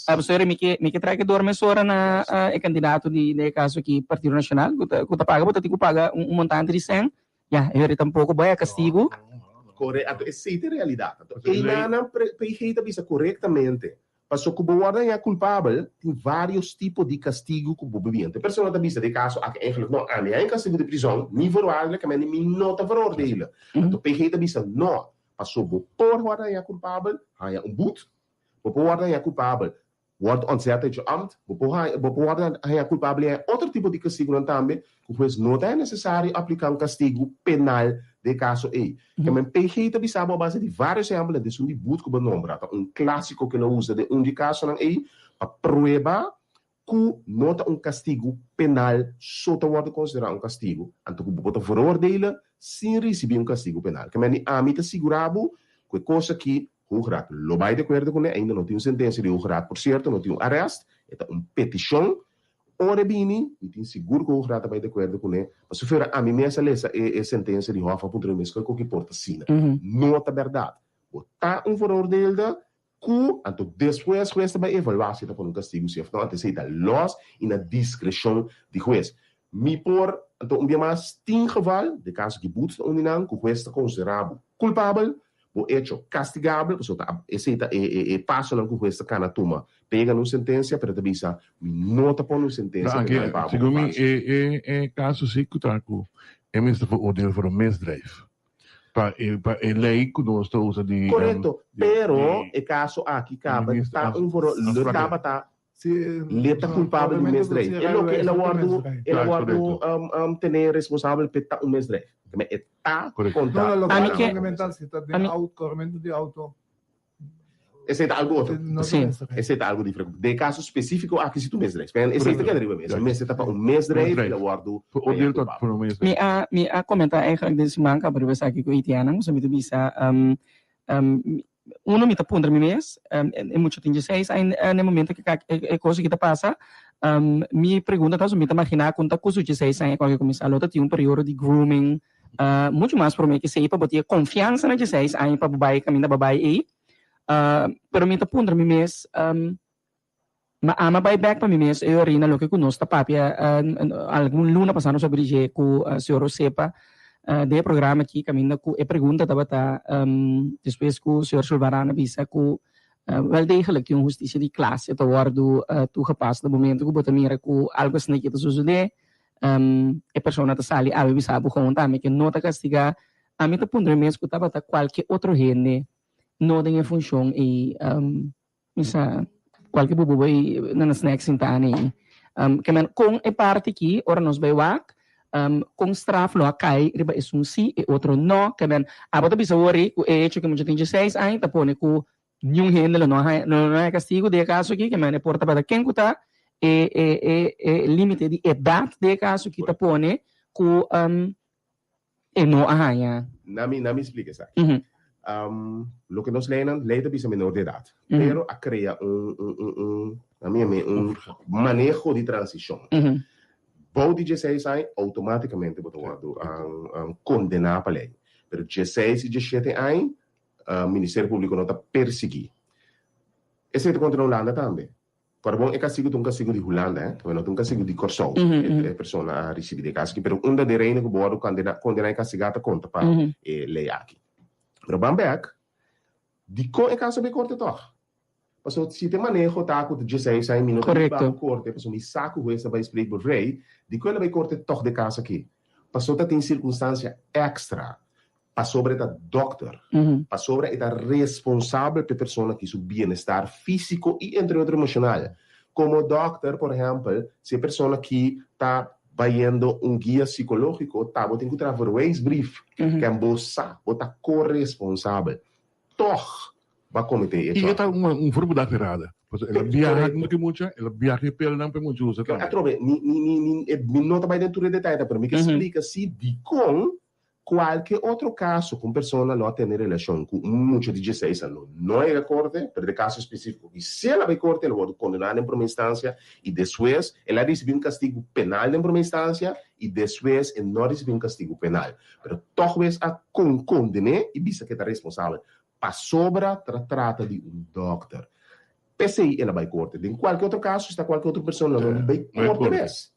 pasobra mi ke mi ke trae ke dor mesora na e kandidato di den e kaso aki Partido Nashonal ku ta ku ta paga bo ta tin ku paga un montante di sèn Ya, e heri tampoco bai a castigo. Core, anto esey ta e realidad. Anto eynanan PG ta bisa corectamente, paso cu bo wordo haña culpabel, tin varios tipo di castigo cu bo bibi. Anto e persona ta bisa den caso aki eigenlijk no, ami haña castigo di prison, ni voorwaardelijk, ami mi no ta veroordelen. Anto PG ta bisa no, paso bo por wordo haña culpabel, haña un boet, bo por wordo haña culpabel, Wòrdu ontzet uit je ambt, bo por haña, bo por wòrdu haña kulpabel i haña otro tipo di kastigunan tambe, ku hues no ta haña nesesario apliká un kastigu penal den e kaso ei. Kèmen PG ta bisa bo a base di vários ehèmpel, esun di but ku bo nombra ta un klásiko ku el a usa den un di e kasonan ei pa prueba ku no ta un kastigu penal so ta wòrdu konsiderá un kastigu, anto ku bo por ta veroordele sin risibí un kastigu penal. Kèmen di ami ta sigurá bo ku e kos aki Hoge Raad lo bai di akuerdo kuné, ainda no tin un sentensia di Hoge Raad, por sierto, no tin un arrest, e ta un petishon. Ora e bini, mi tin sigur ku Hoge Raad ta bai di akuerdo kuné, pasobra ami mes a lesa e e sentensia di Hof a puntra mi mes kiko ki por ta asina. No ta bèrdat. Bo ta un veroordeelde ku anto despues hues ta bai evaluá si e ta pone un kastigu si òf no, anto esei ta lòs i na diskreshon di hues. Mi por, anto un bia mas, tin geval, den kaso ki boet ta un di nan, ku hues ta konsiderá bo kulpabel, Bo echo kastigabel, pasobra ta esei ta e e pasonan ku hues ta kana tuma pa yega na un sentensia, pero ta bisa mi no ta pone un sentensia penal pa bo. Segun mi e e e kaso si ku ta ku e mester veroordeel voor een misdrijf pa e pa e lei ku nos ta usa di Korekto, pero e kaso aki kaba ta un lo tabata. Le ta culpabel di un misdrijf. E loke el a wordo, el a wordo tene responsabel p'e ta un misdrijf. Keme e ta conta. No, no, loke ta fundamental si ta den auto, coremento di auto. Esey ta algo otro. Esey ta algo diferente. Den e caso specifico aki si ta un misdrijf. Pero esey ta keda riba mesa. Mester ta pa un misdrijf el a wordo Veroordeeld tot voor een misdrijf. Mi a, mi a comenta eigenlijk den siman caba riba esaki cu Etienne, mi ta bisa, Uno mi ta puntra mi mes, e mucha tin dieseis aña na e momento ku e kos aki ta pasa, mi pregunta ta, mi ta maginá kon ta ku su dieseis aña ku a kuminsá lo ta tin un periodo di grooming muchu mas promé ku esei pa bo tin e konfiansa na dieseis aña pa bo bai kaminda bo bai ei. Pero mi ta puntra mi mes, Ma ama bai bek pa mi mes e orina loke ku nos ta papia algun luna pasá nos a brig'é ku señor Osepa den e programa aki kaminda ku e pregunta tabata despues ku señor Sulvaran a bisa ku wel degelijk tin un hustisia di klase ta wòrdu toegepast na momento ku bo ta mira ku algu asina ke ta sosodé e persona ta sali awe bisa bo gewoon tambe ke no ta kastigá. Ami ta puntra mi mes ku tabata kualke otro hende no den e funshon ei. Mi sa kualke bubu bai na na snack sinta ani. Ke men kon e parti ki ora nos bai wak kon straf lo a kai riba esun si e otro no. Ke men abo ta bisa wori ku e hecho ku mucha tin dieseis aña ta pone ku niun hende lo no haña lo no haña kastigu den e kaso aki. Ke men e por tabata ken ku ta e e e e limite di edat den e kaso aki ta pone ku E no a haña. Na mi, na mi splika esaki. Loke nos leinan, lei ta bisa menor de edat, pero a krea un, un, un, un, na mi a un maneho di transishon. Bou di dieseis aña, outomátikamente bo ta wòrdu kondená pa lei. Pero dieseis i diesshete aña, Ministerio Públiko no ta persiguí. Esei ta konta na Hulanda tambe. Kòrda bon, e kastigu ta un kastigu di Hulanda, eh, no ta un kastigu di Kòrsou. E persona a risibí di e kaso aki, pero unda di reino ku bo wòrdu kondena, kondená i kastigá ta konta pa e lei aki. Pero ban bèk, dikon e kaso a bai korte tòg? Pasobra si te maneho ta ku ta dieseis aña mi no ta riba ku korte, pasobra mi sa ku hues ta bai spreek bevrij, dikon el a bai korte tòg di e kaso aki? Pasobra ta tin sirkunstansia èkstra. Pasobra e ta dòkter. Pasobra e ta responsabel p'e persona ki su bienestar físiko i entre otro emoshonal. Komo dòkter, por ehèmpel, si e persona ki ta bayendo un guia sikológiko, ta bo tin ku traha verwijsbrief, ken bo sa, bo ta koresponsabel. Tòg bo a kometé e I echo e ta aki. un voorbedachte rade. Pasobra el a biaha ku ki mucha, el a biaha ku e pelnan pa e mucha usa tambe. Atrobe, mi mi mi mi mi no ta bai den tur e detayenan, pero mi ke splika si dikon Kualke otro kaso ku un persona lo a tene relashon ku un mucha di dieseis aña lo no a yega korte, pero den kaso espesífiko ki si el a bai korte el a wòrdu kondená den promé instansia i despues el a risibí un kastigu penal den promé instansia i despues e no a risibí un kastigu penal. Pero tòg wes a kon kondené i bisa ku e ta responsabel pasobra ta trata di un dòkter. P'esei el a bai korte. Den kualke otro kaso si ta kualke otro persona lo no bai korte mes.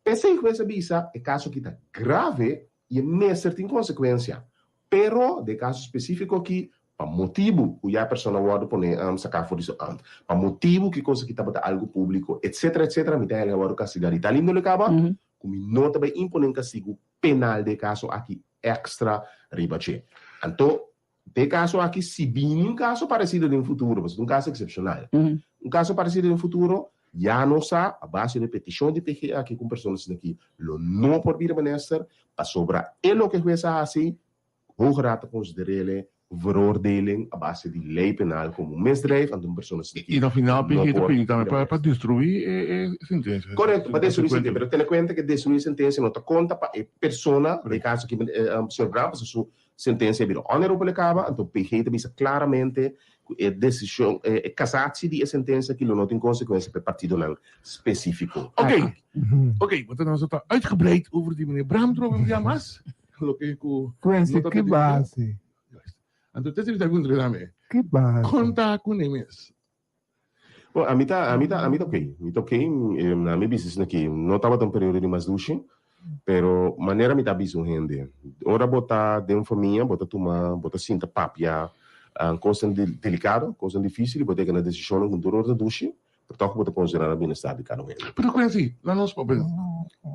P'esei hues a bisa e kaso aki ta grave i e mester tin konsekuensia. Pero den e kaso spesífiko aki, pa motibu ku ya e persona a wòrdu pone saká for di su amt, pa motibu ku e kos aki tabata algu públiko, etsetera, etsetera, mi ta hel a wòrdu kastigá di tal índole kaba ku mi no ta bai imponé un kastigu penal den e kaso aki èkstra riba dje. Anto, Den e kaso aki, si bini un kaso paresido den futuro, pasobra ta un kaso eksepshonal, un kaso paresido den futuro, ya nos sa, a base di e petishon di PG aki ku un persona asina aki lo no por bira minister, pasobra e loke hues a hasi, Hoge Raad ta konsider'el veroordeling a base di lei penal komo un misdrijf, anto un persona asina aki I na final no PG ta por pidi tambe bira pa minister. destruí e sentensia. Korekto, pa destruí sentensia, pero tene kuenta ku destruí sentensia no ta konta pa e persona, den e kaso aki señor Braam, pasobra su Sentensia bira onherroepelijk kaba, anto PG ta bisa klaramente ku e desishon, e kasatsi di e sentensia aki lo no tin konsekuensia pa e partidonan spesífiko. Oké, oké, want dan nos ta uitgebreid over di meneer Bram trobe un dia mas, loke ku Quincy, no ta ki di base? Juist. Anto te ta puntra dame. Ki base? Kon ta ku ne mes? Bon, ami ta, ami ta, ami ta oké. Mi ta oké, na mi bisa esaki aki no tabata un periodo di mas dushi, pero manera mi ta bisa un hende, ora bo ta den un famia, bo ta tuma, bo ta sinta papia kosnan delikado, kosnan difísil, i bo ta yega na desishonnan ku tur ora ta dushi, pero tòg bo ta konsiderá na bienestar di kada un hende. Pero Quincy, laat nos papia,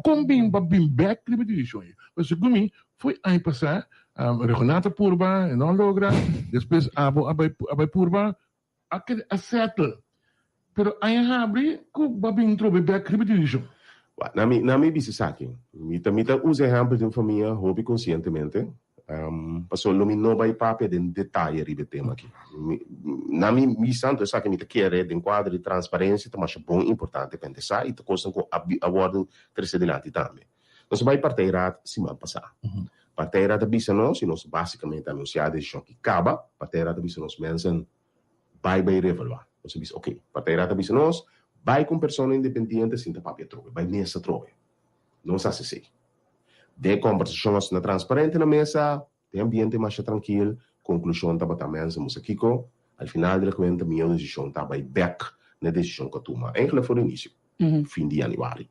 kon bin bo a bin bèk riba e desishon ei? Pasobra segun mi, fo'i aña pasá, Regonat a purba, e no a logra, despues abo a bai purba, A keda a settle. Pero aña habri ku bo a bin trobe bek riba dirishon. Wak, na mi, na mi bisa esaki. Mi ta, mi ta usa ehèmpel di un famia hopi konsientemente, pasobra lo mi no bai papia den detaye riba e tema aki. Mi, na mi bisa anto esaki mi ta kere den kuadro di transparensia ta masha bon importante pa hende sa i ta kosnan ku a a wòrdu trese dilanti tambe. Nos a bai partijraad siman pasá. Partijraad a bisa nos i nos básikamente a anunsiá e desishon aki kaba. Partijraad a bisa nos mensen bai bai revaluá. Nos a bisa ok, partijraad a bisa nos bai ku un persona independiente sinta papia atrobe, bai mesa atrobe. Nos hasi esei. Den e kòmbersashon asina transparente na mesa, den ambiente masha trankil, konklushon tabata mensen musa kiko, al final di la kuenta mihó desishon ta bai bèk na e desishon ku a tuma eigenlijk for di inisio. fin di januari.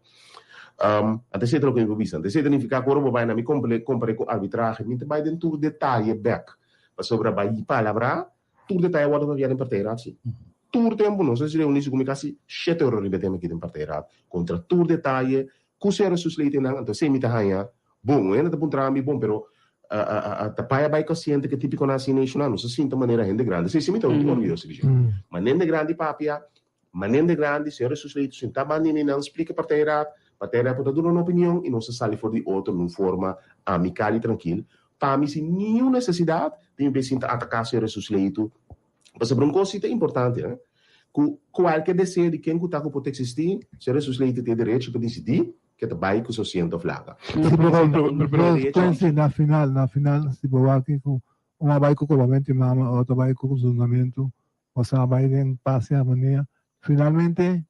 Anto esei ta loke mi por bisa. Anto esei ta nifiká ku ora bo bai na mi kompar'é ku arbitrahe, mi ta bai den tur detaye bèk. Pasobra bai palabrá, tur detaye a wòrdu papia den partijraad si. Tur tempu nos a reuní segun mi kasi shete ora riba e tema aki den partijraad kontra tur detaye ku sera sus leytenan. Anto esei mi ta haña bon. Un hende ta puntra mi, bon, pero ta paya bai kosiente ku e típikonan asina i shona? Nos a sinta manera hende grandi. Esei si mi ta orguyoso di dje. Ma hende grandi papia Manende grandi, Señor Hesus Leito sintá banda di mi nan splika partijraad, partijraad por ta duna un opinion i nos ta sali for di otro den un forma amikal i trankil, pa mi sin niun nesesidat di mi bay sinta ataká Señor Hesus Leito, pasobra un kos si ta importante, eh, ku kualke deseo di ken ku ta ku por ta eksistí, Señor Hesus Leito tin e derecho pa disidí ke ta bai ku su asiento of laga. Si bo pensa na final, na final si bo wak ku un a bai ku kobamentu di mama, otro a bai ku zundamentu, Boso a bai den pas i armonia. Finalmente,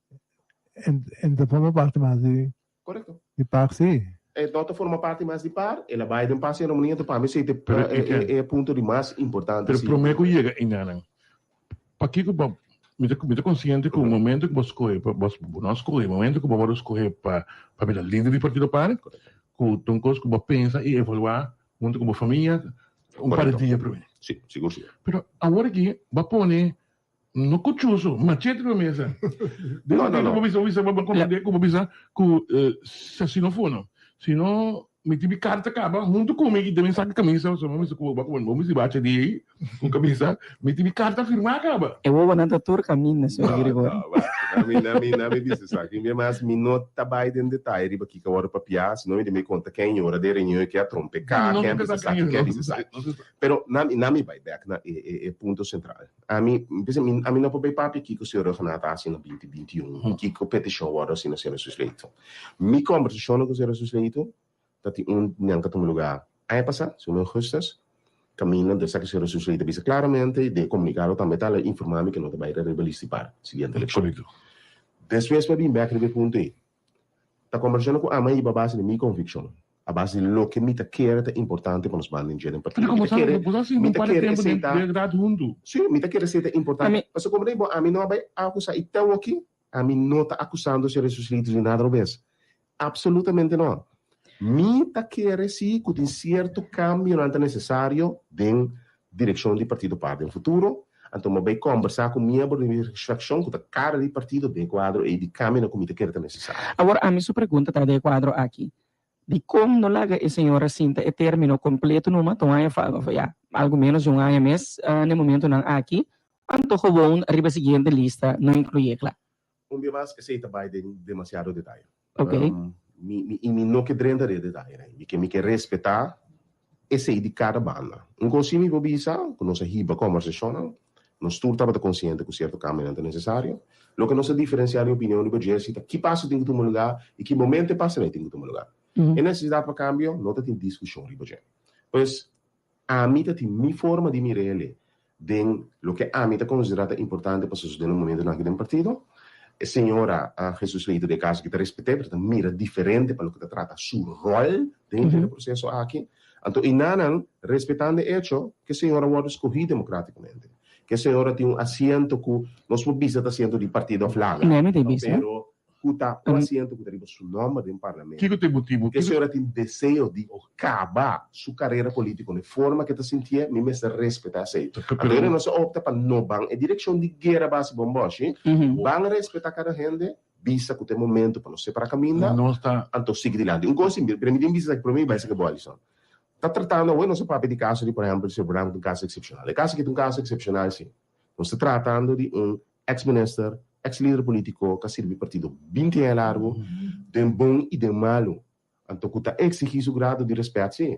e ta forma parti mas di Korekto. di par, sí. E no ta forma parti mas di par, el a bai den pas i armonia, enton pa mi esei ta Pero e e e punto di mas importante Pero sí. promé ku yega einan, pakiko bo, mi ta mi ta konsiente ku momento ku bo skohe pa bo bo no a skohe, momento ku bo wòrdu skohe pa pa bira lider di partido par, ku ta un kos ku bo pensa i evaluá huntu ku bo famia un par di dia promé. Sí, sigur sí. Pero awor aki bo a pone no kuchuso, machete riba mesa. No, no, no. Bo bisa, bo bisa, bo komprendé ku bo bisa ku si asina for no. Si no mi tin mi karta kaba huntu ku mi den mi saka kamisa, pasobra bo bisa ku bo bo mester bacha di ei ku kamisa, mi tin mi karta firmá kaba. E wowonan ta tur kaminda, señor Gregorio. No, no, basta. Na mi, na mi, na mi bisa esaki. Mi mas mi no ta bai den detaye riba kiko a wòrdu papiá, sino mi ta mi konta ken yora den reunion i ke a trompeká, ken a bisa esaki, ken a bisa esaki. Pero na mi, na mi bai bèk na e, e, e punto sentral. Ami, mi pensa, mi, ami no por bai papia kiko señor Rhuggenaath a hasi na binti 21, kiko petishon wòrdu hasi na señor Jesus Leito. Mi kòmbersashonnan ku señor Jesus Leito ta tin un nan ka tuma lugá aña pasá, segun augustus, kaminda di esaki señor Jesus Leito a bisa klaramente i den e komunikado tambe ta al a informá mi ke no ta bai riba lista di par siguiente elekshon. Korekto. Despues mi a bin bèk riba e punto ei. Ta kòmbersashonnan ku ami a hiba a base di mi konvikshon, a base di loke mi ta kere ta importante pa nos banda den dje den partido. Pero Mi ta komo kere, bo sa sinti mi un ta par di kere tempu esei den ta, den raad huntu. sí, mi ta kere esei ta importante. Pasobra komo den bo ami no a bai akusá i te awoki ami no ta akusando señor Jesus Leito di nada robes. Absolutamente no. Mi ta kere si ku tin sierto kambionan ta nesesario den direkshon di Partido par den futuro. Anto mi a bai kòmbersá ku miembro di mi frakshon ku ta kara di partido den e kuadro ei di kambionan ku mi ta kere ta nesesario. Awor ami su pregunta ta den e kuadro aki, Dikon no laga e señora sinta e término kompleto numa? Ta un aña fa, of ya, algu ménos di un aña mes na e momentunan aki. Anto gewoon riba e siguiente lista no inkluyé kla. Un bia mas, esei ta bai den demasiado detaye. Ok. Mi, mi, i mi no ke drenta den e detayenan. Mi ke, mi ke respetá esei di kada banda. Un kos si mi por bisa, ku nos a hiba kòmbersashonnan, nos tur tabata konsiente ku sierto kambionan ta nesesario. Loke nos a diferensiá di opinion riba dje si ta ki paso tin ku tuma lugá i ki momento e pasonan ei tin ku tuma lugá. E nesesidat pa kambio no ta tin diskushon riba dje. Pues, Ami ta tin mi forma di mir'ele den loke ami ta konsiderá ta importante pa sosodé na momentunan aki den partido. E señora Jesus Leito den e kaso aki ta respet'é, pero ta mira diferente pa loke ta trata su ròl den henter e proseso aki. Anto einanan, respetando e echo ku e señora wòrdu skohí demokrátikamente, ku e señora tin un asiento ku nos por bisa ta asiento di partido òf laga, pero ku ta un asiento ku ta riba su nomber den parlamento. Kiko ta e motibu? Ku e señora tin deseo di kaba su karera politiko na e forma ku e ta sintié, mi mester respetá esei. Anto hende nos a opta pa no ban e direkshon di guera base bomboshi, ban respetá kada hende, bisa ku ta e momento pa nos separá kaminda, anto sigui dilanti. Un kos si, pero mi tin bisa esaki promé mi bai saka bo Alison. Ta tratando awe nos a papia di kaso di por ehèmpel señor Bram ku ta un kaso eksepshonal. E kaso aki ta un kaso eksepshonal si. Nos ta tratando di un ex minister. ex lider politico cu a sirbi partido 20 aña largo, den bon y den malo. Anto cu ta exigi su grado di respet si.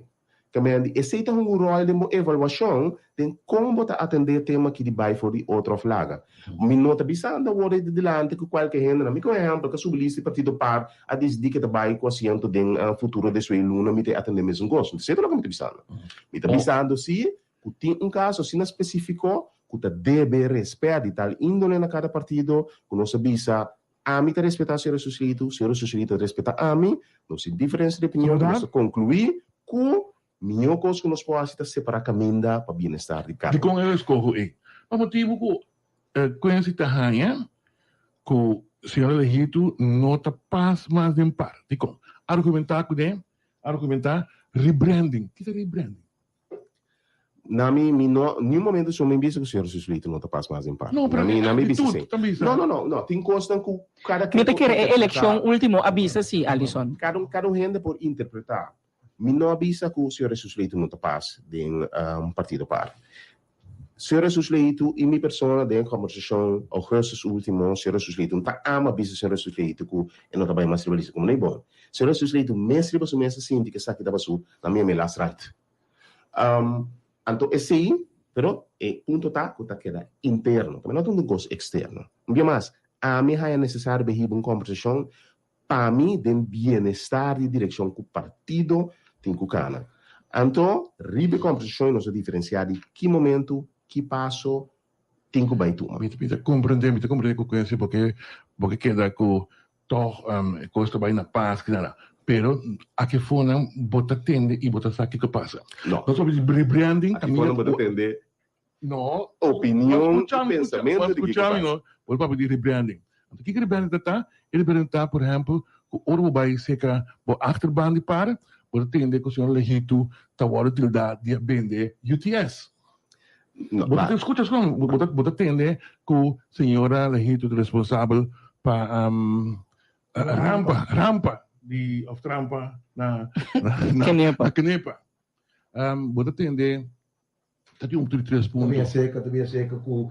Kamendi, esey ta hunga un rol den bo evaluacion den con bo ta atende e tema aki di bay for di otro of laga. Mi no ta bisando awor di dilanti cu cualke hendenan. Mi con ehempel cu a subi lista di partido par a dicidi cu e ta bay cu asiento den futuro de suey luna mi ta atende mesun cos. No ta cierto loke mi ta bisando. Mi ta bisando si cu tin un caso asina specifico cu ta debe respet di tal indole na cada partido cu nos a bisa Ami ta respetá señor Suslito, señor Suslito ta respetá ami, nos tin diferencia di opinion, nos ta concluí cu mihó cos cu nos por haci ta separá caminda pa bienestar di cada un. Dikon e eskoho ei? Pa motibu ku Quincy ta haña ku señor Lehitu no ta pas mas den par. Dikon? Argumentá kuné, argumentá rebranding. Ki ta rebranding? Na mi, mi no, niun momento so mi bisa ku señor Suslito no ta pas mas den par. No, pero Na mi, na mi bisa actitud si. ta bisa. No, no, no, no. Tin kosnan ku kada Mi ken ta por kere e elekshon interpretá. ultimo a bisa si, Alison. Kada un, kada un hende por interpretá. Mi no a bisa ku señor Suslito no ta pas den partido par. Señor Suslito i mi persona den e kombersashon augustus ultimo, señor Suslito no ta ama bisa señor Suslito ku e no ta bai mas riba lista komo no e bon. Señor Suslito mes riba su mes a sinti ku esaki tabata su na mi a mi last right. Anto esei, pero e punto ta ku ta keda interno, tambe no ta un kos eksterno. Un bia mas, ami a haña nesesario pa hiba un kombersashon pa mi den bienestar di direkshon ku partido tin ku kana. Anto riba e kombersashon nos a diferensiá di ki momentu, ki paso tin ku bai tuma. Mi ta komprendé, mi ta komprendé ku Quincy bo ke bo ke keda ku tòg e kos ta bai na pas kinana. Pero aki afonan bo ta tende i bo ta sa kiko pasa. No. Nos papia di rebranding Aki afonan bo ta tende No. opinion i pensamentu di kiko pasa. Bo papia di rebranding. Anto kiko rebranding ta ta? E rebranding ta por ehèmpel ku ora bo bai seka bo achterban di par bo ta tende ku señor Lehitu ta wòrdu tildá di a bende UTS. No, Bo ta skucha esnan, bo ta bo ta tende ku señora Lehitu ta responsabel pa rampa, rampa di of trampa na na Kenepa. na Kenepa. Bo ta tende ta tin un tur tres Ta punto. bien seka, ta bien seka ku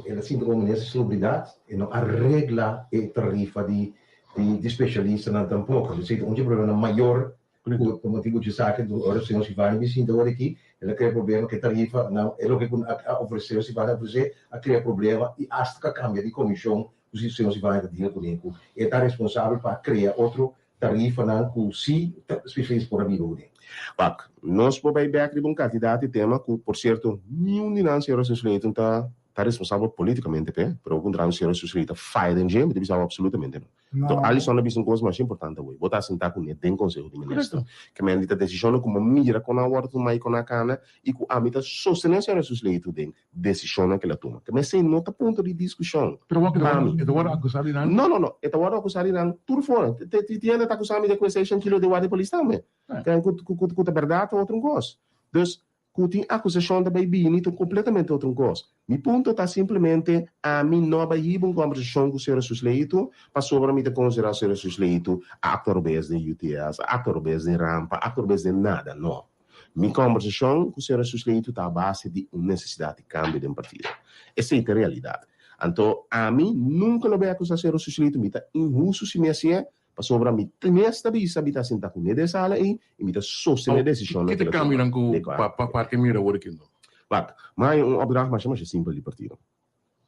el a sinti komo minister di Salubridat e no a regla e tarifa di di spesialistanan tampoko. Esei ta un di e problemanan mayor Ku pa motibu dje esaki ora señor Sivani bin sinta ora aki, el a krea problema ku e tarifa, nan e loke ku a ofresé, Sivani a ofresé a krea problema i asta ku a kambia di komishon ku si señor Sivani ta deal kuné ku e ta responsabel pa krea otro tarifanan ku si spesialista por a biba kuné. Wak, nos por bai bek riba un kantidat di tema ku, por sierto, niun di nan señor Slayton ta ta responsabel politikamente p'e, pero bo puntra mi señor Slayton ta faya den dje, mi ta bisa bo absolutamente no. Enton Alison a bisa un kos masha importante awor. Bo ta sintá ku ne den Konseho di Minister. Ke men di ta desishonnan ku bo mira kon a wòrdu tumá i kon a kana i ku ami ta sostené señor Jesus Leito den desishonnan ku el a tuma. Ke men esei no ta punto di diskushon Pero wak pa mi. e ta wòrdu akusá di nan? No, no, no. E ta wòrdu akusá di nan tur for. Ti hende ta akusá mi di ku e seishen kilo di warda di polis tambe. Ku ta bèrdat ta otro un kos. Dus Ku tin akusashon ta bai bini ta un kompletamente otro un kos. Mi punto ta simplemente ami no a bai hiba un kombersashon ku señor Jesus Leito pasobra mi ta konsiderá señor Jesus Leito a aktua robes den UTS, a aktua robes den Rampa, a aktua robes den nada. No. Mi kombersashon ku señor Jesus Leito ta a base di un nesesidat di kambio den partido. Esei ta e realidat. Anto ami nunka lo bai akusá señor Jesus Leito, mi ta inhustu si mi hasié, Pasobra mi mes ta bisa mi ta sinta ku ne den sala ei i mi ta sostené desishonnan Ki ku ta el a tuma. kambionan ku De kua. pa parke mira awor aki no? Wak, mi haña un opdracht masha masha simpel di partido.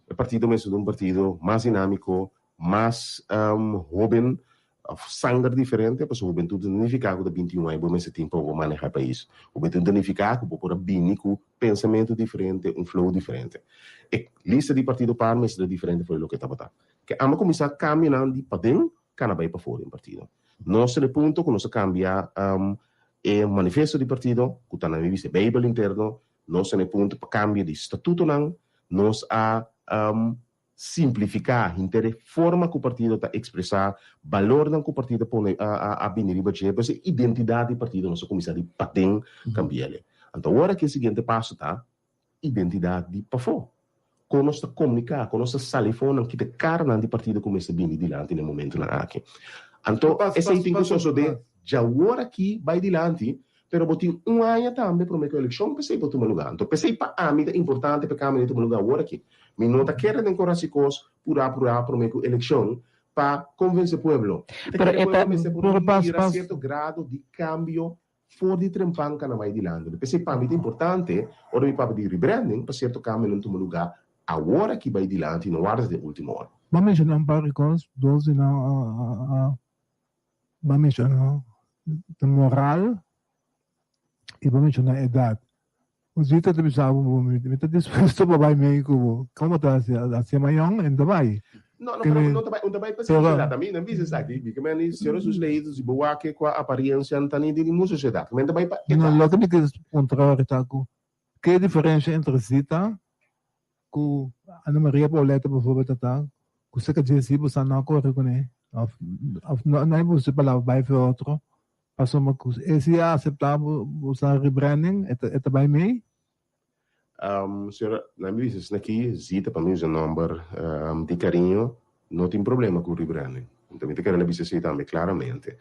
E partido mester ta un partido mas dinámiko, mas hóben, òf sanger diferente, pasobra hubentut no ta nifiká ku ta 21 aña bo mester tin pa bo manehá e pais. Hubentut ta nifiká ku bo por a bini ku pensamentu diferente, un flow diferente. E lista di partido par mester ta diferente for di loke tabata. Ke amo kuminsá kambionan di paden kana bai pafó den partido. Nos ta na e punto ku nos a kambia e manifesto di partido ku ta na mi bisa e beibel interno, nos ta na e punto pa kambia di statutonan, nos a simplifiká henter e forma ku partido ta ekspresá, balornan ku partido a pone a bini riba dje, pues e identidat di partido nos a kuminsá di paden kambi'el. Anto awor aki e siguiente paso ta identidat di pafó. Kon nos ta komuniká, kon nos ta sali afó nan kita karanan di partido ku mester bini dilanti na e momentunan aki. Anto esei tin ku sosodé djawor aki bai dilanti, pero bo tin un aña tambe promé ku elekshon p'esei por tuma lugá. Anto p'esei pa ami ta importante pa e kambio di tuma lugá awor aki. Mi no ta kere den kor hasi kos purá purá promé ku elekshon pa konvensé pueblo. Mi ta Pero kere e ta pueblo mester por Pero pas mira pas sierto grado di kambio for di trempan kana bai dilanti. P'esei pa mi ta importante ora mi papia di rebranding pa sierto kambionan tuma lugá awor aki bai dilanti i no warda te último ora. Bo a menshoná un par di kos, dos di nan a bo a menshoná ta moral i bo a menshoná edat. Zita ta bisa bo, mi ta dispuesto pa bai mei ku bo. Kon bo ta hasi? Hasi mayon en ta bai. No, no, pero no ta bai, un ta bai pa sosiedad. Ami no bisa esaki, mi ke men di señor Jesús leído si bo wak kua apariencia no ta ni di ningun sosiedad. Ke men ta bai pa No, edad. loke mi ke puntra ta ku ke diferencia entre Zita ku Ana Maria Pauletta bijvoorbeeld ta ta ku seka dje si bo sa no a kore kuné of of no no a usa e palabra bai fe otro Pasobra ku e si a aseptá bo bo sa rebranding e ta e ta bai mei. Señora, nan mi bisa esaki aki, Zita pa mi usa nomber di cariño, no tin problema cu rebranding. Anto mi ta kere na bisa esey tambe claramente.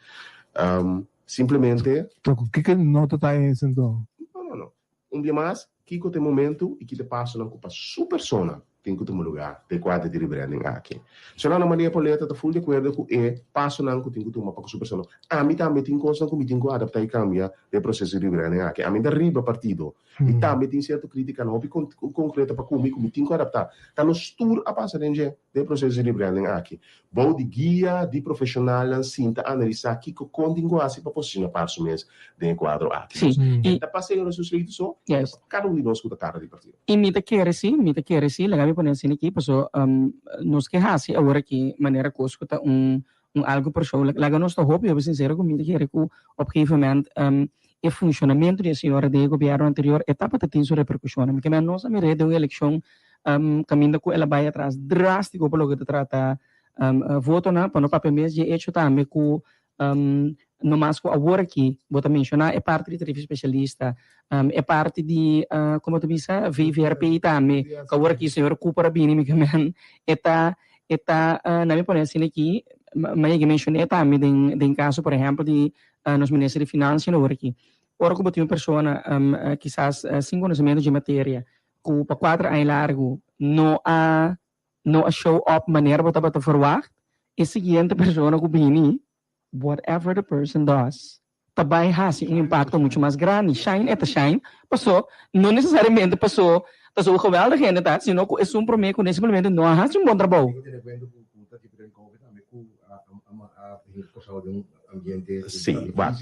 Simplemente. Tok kiko no ta ta eens anto? No, no, no. Un bia mas, kiko ta e momento i ki ta e pasonan ku pa su persona tin ku tuma lugá den kuadro di rebranding aki? Señor Ana Maria Pauletta ta ful di akuerdo ku e pasonan ku tin ku tuma pa ku su persona. Ami tambe tin kosnan ku mi tin ku adaptá i kambia den e proseso di rebranding aki. Ami ta riba partido i tambe tin sierto kritikanan hopi konkreto pa ku mi ku mi tin ku adaptá. Ta nos tur a pasa den dje den e proseso di rebranding aki. Bou di guia di profeshonalnan sinta analisá kiko kon tin ku hasi pa posishoná par su mes den e kuadro aki. Sí, E i ta pa Señor Hesus Cristo so, e ta Yes. pa kada un di nos ku ta kara di partido. I mi ta kere sí, mi ta kere sí, laga mi pone asina aki, paso nos ke hasi awor aki manera kos ku ta un un algu persoonlijk. Laga nos ta hopi hopi sinsero ku mi ta kere ku op gegeven moment e funshonamentu di e señora den e gobièrnu anterior e tabata tin su reperkushonnan. Mi ke men nos a mir'é den un elekshon kaminda ku el a bai atras drástiko pa loke ta trata votonan, pa no papia mes dje echo tambe ku no mas ku awor aki bo ta menshoná e parti di tarifa spesialista, e parti di komo ta bisa VVRP tambe ku awor aki señor Cooper a bini mi ke men e ta e ta nan mi pone asina aki mi a yega menshoné tambe den den kaso por ehèmpel di nos minister di finansia awor aki ora ku bo tin un persona kisas sin konosementu dje materia ku pa kuater aña largu no a no a show up manera bo tabata verwacht, e siguiente persona ku bini, whatever the person does, ta bai hasi un impakto muchu mas grandi. Shine e ta shine, paso no nesesariamente paso ta zo geweldig hende ta, sino ku esun promé kuné simplemente no a hasi un bon trabou. Sí, wak.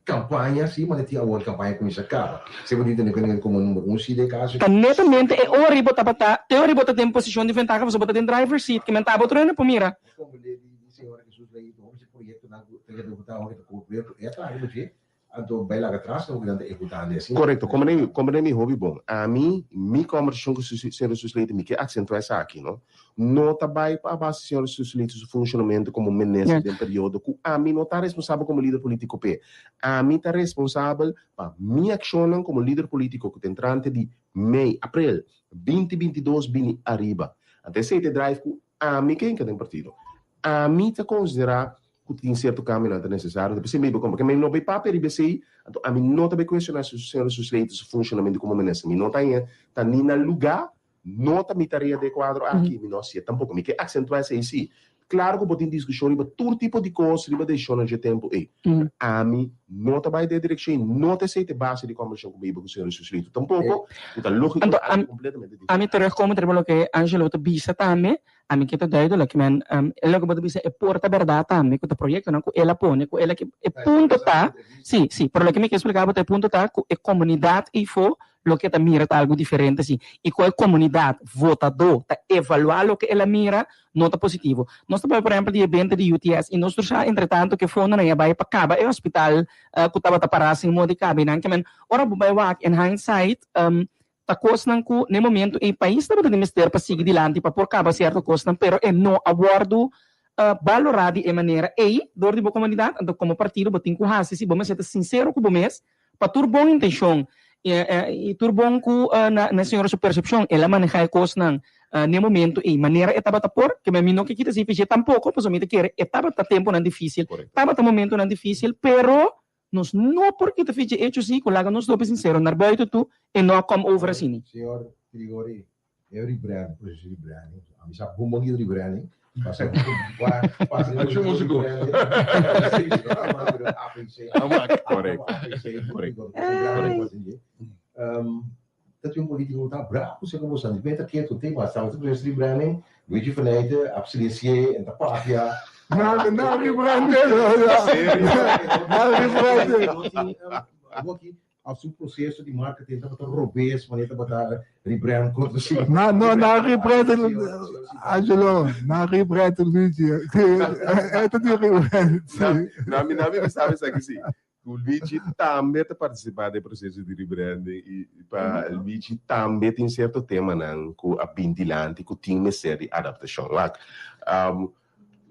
Campaña si mane tin awor campaña cuminsa caba si bo tin tene cuenta como number un si den caso. Ta netamente e ora bo tabata te ora bo ta den posicion di ventaha pasobra bo ta den driver seat ke men ta bo trueno por mira. Como le di señora Jesus Leito hopi si proyectonan cu ta ehecuta awor ta cubierto e a traha riba dje anto bay laga atras loke nan ta ehecutando y asina. Correcto, comprende comprende mi hopi bon. Ami mi conversacion cu señor Jesus Leito mi ke accentua esaki no. No ta bai pa a base señor Suslito su funcionamento como minister den periodo cu ami no ta responsabel como lider politico p'e. Ami ta responsabel pa mi accionnan como lider politico cu ta entrante di mei, april, binti 22 bini ariba. Anto esey ta e drive cu ami ke hinca den partido. Ami ta considera cu tin cierto cambionan ta necesario. Anto p'esey mi bay como ke mi no bay papia riba esey, anto ami no ta bay cuestiona señor Suslito su funcionamento como minister. Mi no ta haña ta ni na lugar. No ta mi tarea den e kuadro aki, mi no hasié tampoko. Mi ke aksentuá esei sí. Klaro ku bo tin diskushon riba tur tipo di kos riba desishonnan dje tempu ei. Pero ami no ta bai den e direkshon ei. No ta esei ta e base di kòmbersashon ku mi hiba ku señor Jesucristo tampoko, ku ta lógiko Anto, ta algu kompletamente diferente. Ami terugkomen riba loke Angelo ta bisa tambe. Ami ke ta duidelijk, men e loke bo ta bisa e por ta bèrdat tambe ku ta proyektonan ku el a pone, ku el a ke. E punto ta, sí, sí, pero loke mi ke splika bo ta e punto ta ku e komunidat eifó Loke e ta mira ta algu diferente si. I ku e komunidat votadó ta evaluá loke el a mira, no ta positivo. Nos ta papia por ehèmpel di e benta di UTS i nos tur sa entretanto ku e fondonan ya bai pa kaba e hospital ku tabata pará sin moda di kaba i nan ke men ora bo bai wak in hindsight ta kosnan ku na e momento ei pais tabata di mester pa sigui dilanti pa por kaba sierto kosnan pero e no a wòrdu balorá di e manera ei dor di bo komunidat. Anto komo partido bo tin ku hasi si bo mester ta sinsero ku bo mes Pa tur bon intencion y tur bon cu na señora su percepcion el a maneha e cosnan n'e momento ey manera e tabata por, ke mi no ke kita esey fishe tampoco pasobra mi ta kere e tabata temponan dificil, tabata momentonan dificil, pero nos no por kita fichi hecho si cu laga nos lope sincero naar buiten toe e no a come over asini. Señor Grigori. E rebranding, proceso di rebranding. Ami sa bon bon di rebranding. Pasa pasa Acción músico. ABC. Correct. Correct. Dat un politico ta bravo se como san beta quieto te mas estamos proceso di rebranding. Luigi Faneyte a silencié en ta papia. No, no rebranding. No rebranding. Awaki Of su proceso di marketing tabata robes, manera tabata rebrand contra si. No, no, no rebrand, Angelo, no rebrand Luigi. Eto di rebrand. Na, mi na mi sabe sa que si. Luigi tambe ta participa den proceso di rebranding y pa Luigi tambe tin cierto temanan cu a bin dilanti cu tin mester di adaptacion. Wak, um,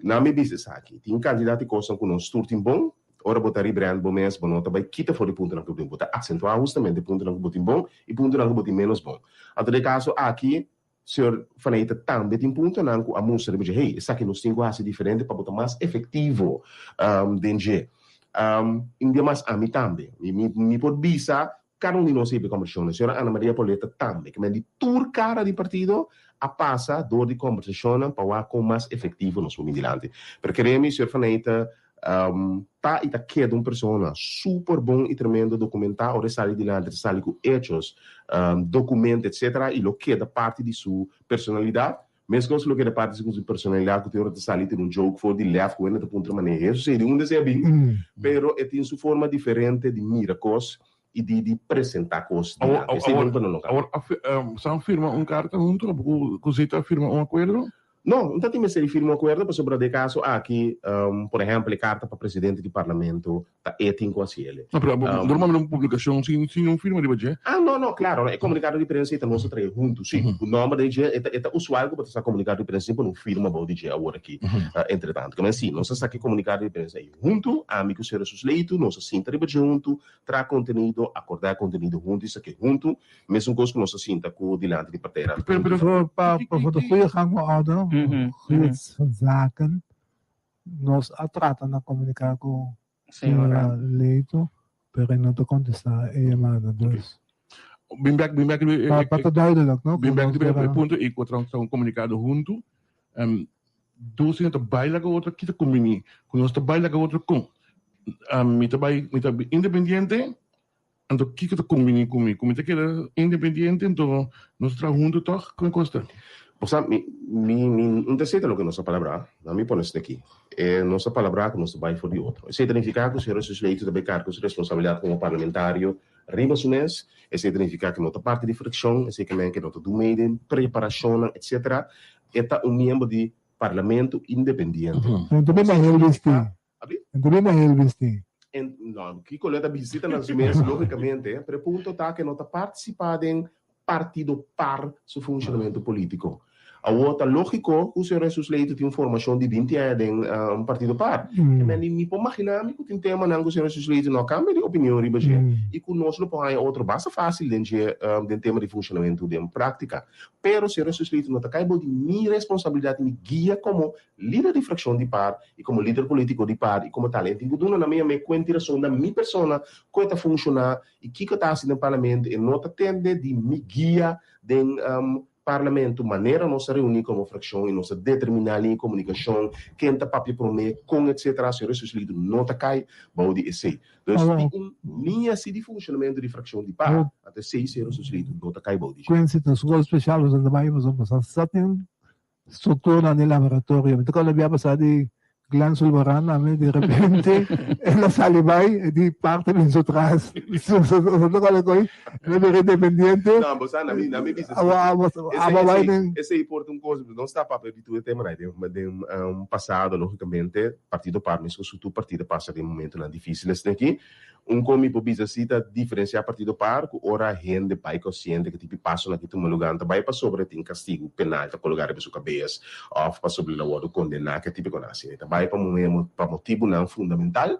na mi bisa esaki, tin cantidad di cosnan cu nos tur tin bon, Ora bo ta rebrand bo mes, bo no ta bai kita for di puntonan ku bo tin. Bo ta aksentuá hustamente puntonan ku bo tin bon i puntonan ku bo tin ménos bon. Anto den e kaso aki, señor Van Eeten tambe tin puntonan ku a mustra riba dje, hey, esaki nos tin ku hasi diferente pa bo ta mas efektivo den dje. I un bia mas ami tambe. Mi mi por bisa kada un di nos a hiba e kòmbersashonnan. Señora Ana Maria Pauletta tambe, ke men di tur kara di partido a pasa dor di kòmbersashonnan pa wak kon mas efektivo nos por bin dilanti. Pero kere mi, señor Van Eeten, Ta y ta keda un persona super bon y tremendo documenta, ora e sali dilanti ta sali cu hechos, documento etc. Y lo keda parti di su personalidad. Mescos lo keda parti di su personalidad cu tin ora ta sali tin un joke for di lef cu hende ta puntra manera e sucedi unda esey a bin, pero e tin su forma diferente di mira cos y di presenta cos dilanti. Esey nunca no lo cambia. Awor, sa firma un carta hunto cu Zita a firma un acuerdo? No, no ta tin mester di firma un akuerdo pasobra den e kaso aki, por ehèmpel e karta pa presidente di parlamento ta e tin ku hasi el. No, pero normalmente un publikashon sin sin un firma riba dje. Ah, no, no, klaro, no, e komunikado di prensa ei ta nos ta trae huntu, si, ku nòmber den dje, e ta e ta usual ku bo ta sa komunikado di prensa sin pone un firma bou di dje awor aki, entretanto. Keme si, nos a saka e komunikado di prensa ei huntu, ami ku señor Jesus Leito, nos a sinta riba dje huntu, traha kontenido, akordá e kontenido huntu i sak'é huntu. Mesun kos ku nos a sinta ku dilanti di partera. Pero pa voor de goede gang van orde, goede van zaken, nos a trata na komuniká ku señora Leito, pero e no ta kontestá e yamada. Dus. Bin bek, bin bek riba e. Pa ta duidelijk, no? Bin bek riba e punto i ku a traha un komunikado huntu. Dos hende ta bai laga otro, ki ta kumbiní? Ku nos ta bai laga otro kon? Mi ta bai, mi ta independiente. Anto kiko ta kombiní ku mi? Ku mi ta keda independiente, anto nos ta traha huntu tòg? Kon e kos ta? Bo sa, mi, mi, mi no ta seta loke nos a palabrá. Na mi pone esaki. E nos a palabrá ku nos ta bai for di otro. Esei ta nifiká ku señor Jesús Leito ta bai karga su responsabilidat komo parlamentario riba su mes. Esei ta nifiká ku no ta parti di frakshon, esei ke men ke no ta dun mei den preparashonnan, etsetera. E ta un miembro di parlamento independiente. Anto mi na hel bisti. Abi? En ta na hel bisti. En, no, kiko lo ta bisita na su mes, logicamente, pero e punto ta ke no ta participa den partido par su funcionamento politico. Awor ta logico cu señor Jesus Leito tin un formacion di binti aña den un partido par. E men di mi por magina mi cu tin temanan cu señor Jesus Leito no a cambia di opinion riba dje y cu nos lo por haña otro basta facil den dje den tema di funcionamento den practica. Pero señor Jesus Leito no ta cay bou di mi responsabilidad y mi guia como Lider di frakshon di par i komo lider polítiko di par i komo tal e tin ku duna na mi amé kuenta i rason na mi persona kon e ta funshoná i kiko ta hasi den parlamento. E no ta tende di mi guia den parlamento manera nos ta reuní komo frakshon i nos ta determiná liña di komunikashon, ken ta papia promé, kon etsetera. Señor Jesús Lido no ta kai bou di esei. Dus tin un liña si di funshonamentu di frakshon di par, anto esei señor Jesús Lido no ta kai bou di dje. Quincy ta skol spesial nos ta bai pasobra sa tin Strukturnan di laboratorio. Mi ta kòrda bia pasá di Glenn Sulvaran ami di repente el a sali bai e di parti bin su tras. So ta kòrda koe el a bira independiente. No, bo sa na mi na mi bisa Abo abo bai den. Esei por ta un kos, nos ta papia di tur e temanan den den pasado logicamente partido par meskos ku tur partido pasa den momentonan dificil esei aki. Un kon mi por bisa si ta diferenciá partido par cu ora hende bai consciente cu tipi pasonan ki tuma lugar no ta bai pasobra e tin castigo penal ta cologa riba su cabes of pasobra el a wordo condena ke tipi con asina. E ta bai pa pa motibunan fundamental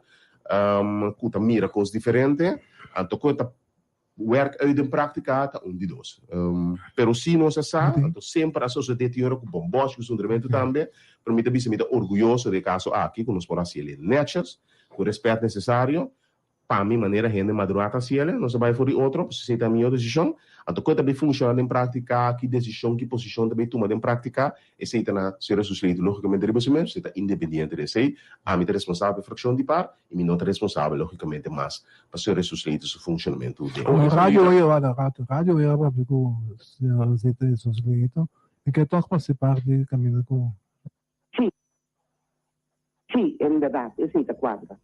cu ta mira cos diferente anto cu e ta werk uit den practica ta un di dos. Pero si nos a sa anto semper a sosode tin ora cu bomboshi cu zundramento tambe pero mi ta bisa mi ta orguyoso di e caso aki cu nos por haci el netjes. Ku respet nesesario. Pa mi manera hende madurá ta hasiel, nos ta bai for di otro, pasobra esei ta e mihó desishon. Anto kon e ta bai funshoná den práktika, ki desishon, ki posishon ta bai tuma den práktika, esei ta na Sra. Susleito lógikamente riba su mes, pasobra e ta independiente di esei. Ami ta responsabel pa e frakshon di par i mi no ta responsabel lógikamente mas pa Sra. Susleito su funshonamentu den Ora Radio oye wada rato, radio oye a papia ku Sra. Susleito i ke tòg partisipá di kaminda ku. Sí. Sí, en berdad, esei ta cuadra.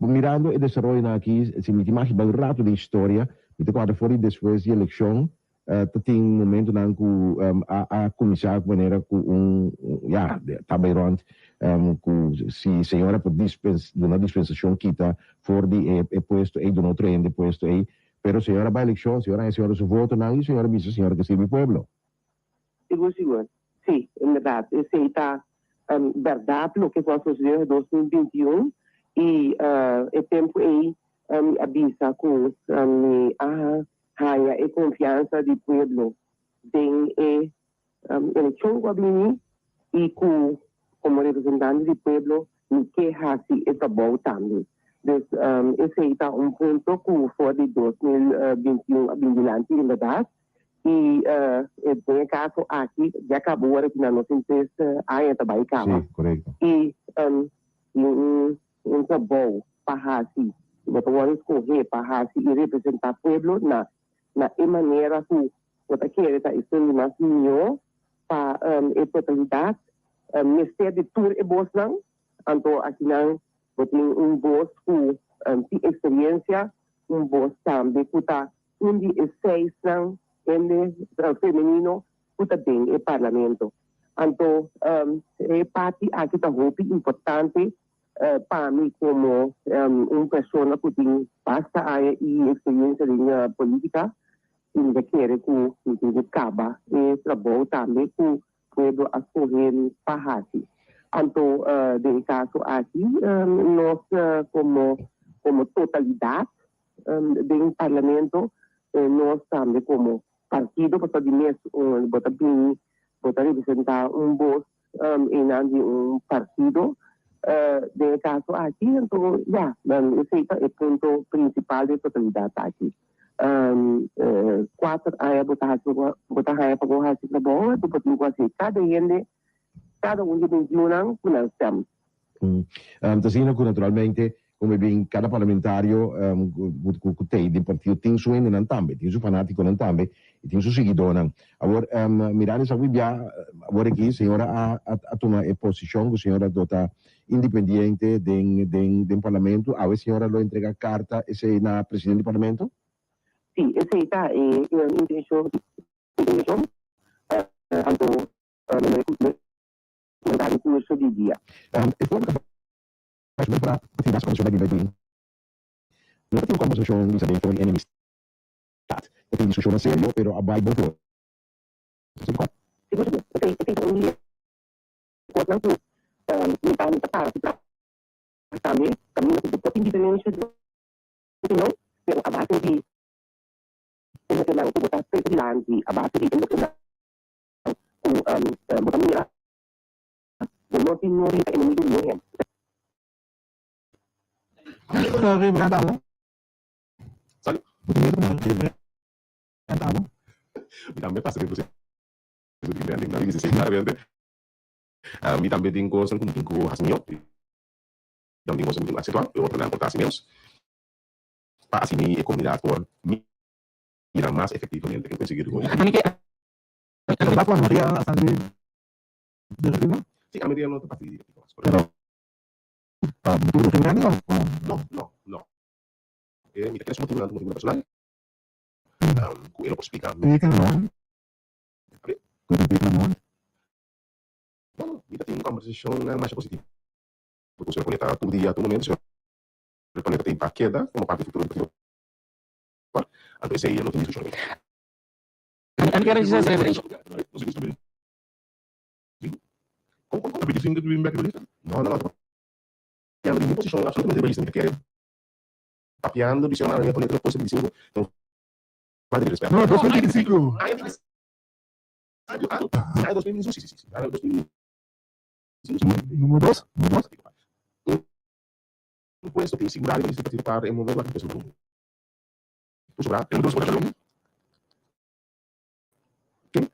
Mirando e desaroyonan aki, si mi tin maki bai un rato den historia, mi ta cuadra for di despues di eleccion, ta tin momentonan cu a a cuminsa cu manera cu un, ya, ta bai rond, cu si señora por dispens, duna dispensacion kita for di e e puesto ey, duna otro hende e puesto ey, pero señora bai eleccion, señora haña señora su votonan y señora bisa señora ke sirbi pueblo. Sigur, sigur. Sí, en berdad. Esei ta berdad loke ku a sucedió den 2021 i e tempu ei mi a bisa ku mi a haña e konfiansa di pueblo den e elekshon ku a bini i ku komo representante di pueblo mi ke hasi e trabou tambe. Dus esei ta un punto ku for di 2021 a bin dilanti en berdad. I den e kaso aki ya kaba ora ku nan no tin tres aña ta bai kaba. Sí, korekto. I tin un trabou pa hasi, bo ta wòrdu skohé pa hasi i representá pueblo na na e manera ku bo ta kere ta esun di mas mihó pa e totalidat. Mester di tur e bosnan, anto akinan bo tin un bos ku tin eksperiencia, un bos tambe ku ta Un di e seisnan hende femenino ku ta den e parlamento. Anto e parti aki ta hopi importante pa mi komo un persona ku tin basta aña i eksperiencia den politica i mi ta kere ku mi tin ku kaba e trabou tambe ku pueblo a skohe mi pa hasi. Anto den e kaso aki nos komo komo totalidat den parlamento nos tambe komo partido pasobra di mes bo ta bini bo ta representa un bos einan di un partido den e kaso aki anto ya esei ta e punto prinsipal di e totalidat aki. Kuater aña bo ta hasi bo ta haña pa bo hasi trabou anto bo tin ku hasi kada hende kada un di bo yunan ku nan stem. Ta asina ku naturalmente komo e bin kada parlamentario ku ta den partido tin su hendenan tambe, tin su fanatikonan tambe i tin su siguidónan. Awor mirando esaki bia awor aki señora a a tuma e posishon ku señora lo ta independiente den den den parlamento. Awe señora lo entrega karta esei na presidente di parlamento? Sí, esei ta e intenshon intenshon anto Manda e curso di dia. E forma ta bai su para activa su conversacion bai bin bai bin. No ta tin un conversacion bisa den forma di enemistad. Ta tin discusionnan serio pero a bai bon for. Sigur sigur. Esei esei ta un di e cosnan cu mi ta mi ta para si tras tambe caminda cu bo por tin diferencia di opinion pero a base di e lokenan cu bo ta trece dilanti a base di e lokenan ku bo ta mira, bo no tin nodi ta enemigo di niun hende. Mi tambe pasa den proceso di branding. Mi bisa claramente, mi tambe tin cosnan cu mi tin cu haci mihor. Mi tambe tin cosnan cu mi tin cu accentua, e otronan por ta haci menos. Pa asina e comunidad por mira mas efectivamente ken cu sigui. Pero cu Maria a sali di arriba? Si, a Maria no ta parti di directiva mas. Pero pa motibu di rebranding of? No, no, no. E mi ta kere su motibunan ta motibunan personal cu e lo por splica. Peka no. Cu ta peka no? No, no, mi ta tin un conversacion masha positivo cu señor Poneta tur dia, tur momento. Señor Poneta ta pa keda como parti di futuro di partido. Anto esey no tin discusion. Ami kere bisa esei. No, no, no. Papiando di mi posicion absolutamente liberalista. Mi ta kere papiando di señor Maria Poneta lo 25. Então, falta di respeto. No, 2025. Ah, ah, 2025, si, si, si. Ah, 2025. Número dos, número dos. puesto tin sigurá riba lista di partido par e momento aki pues un sobrá. E dos por Ken?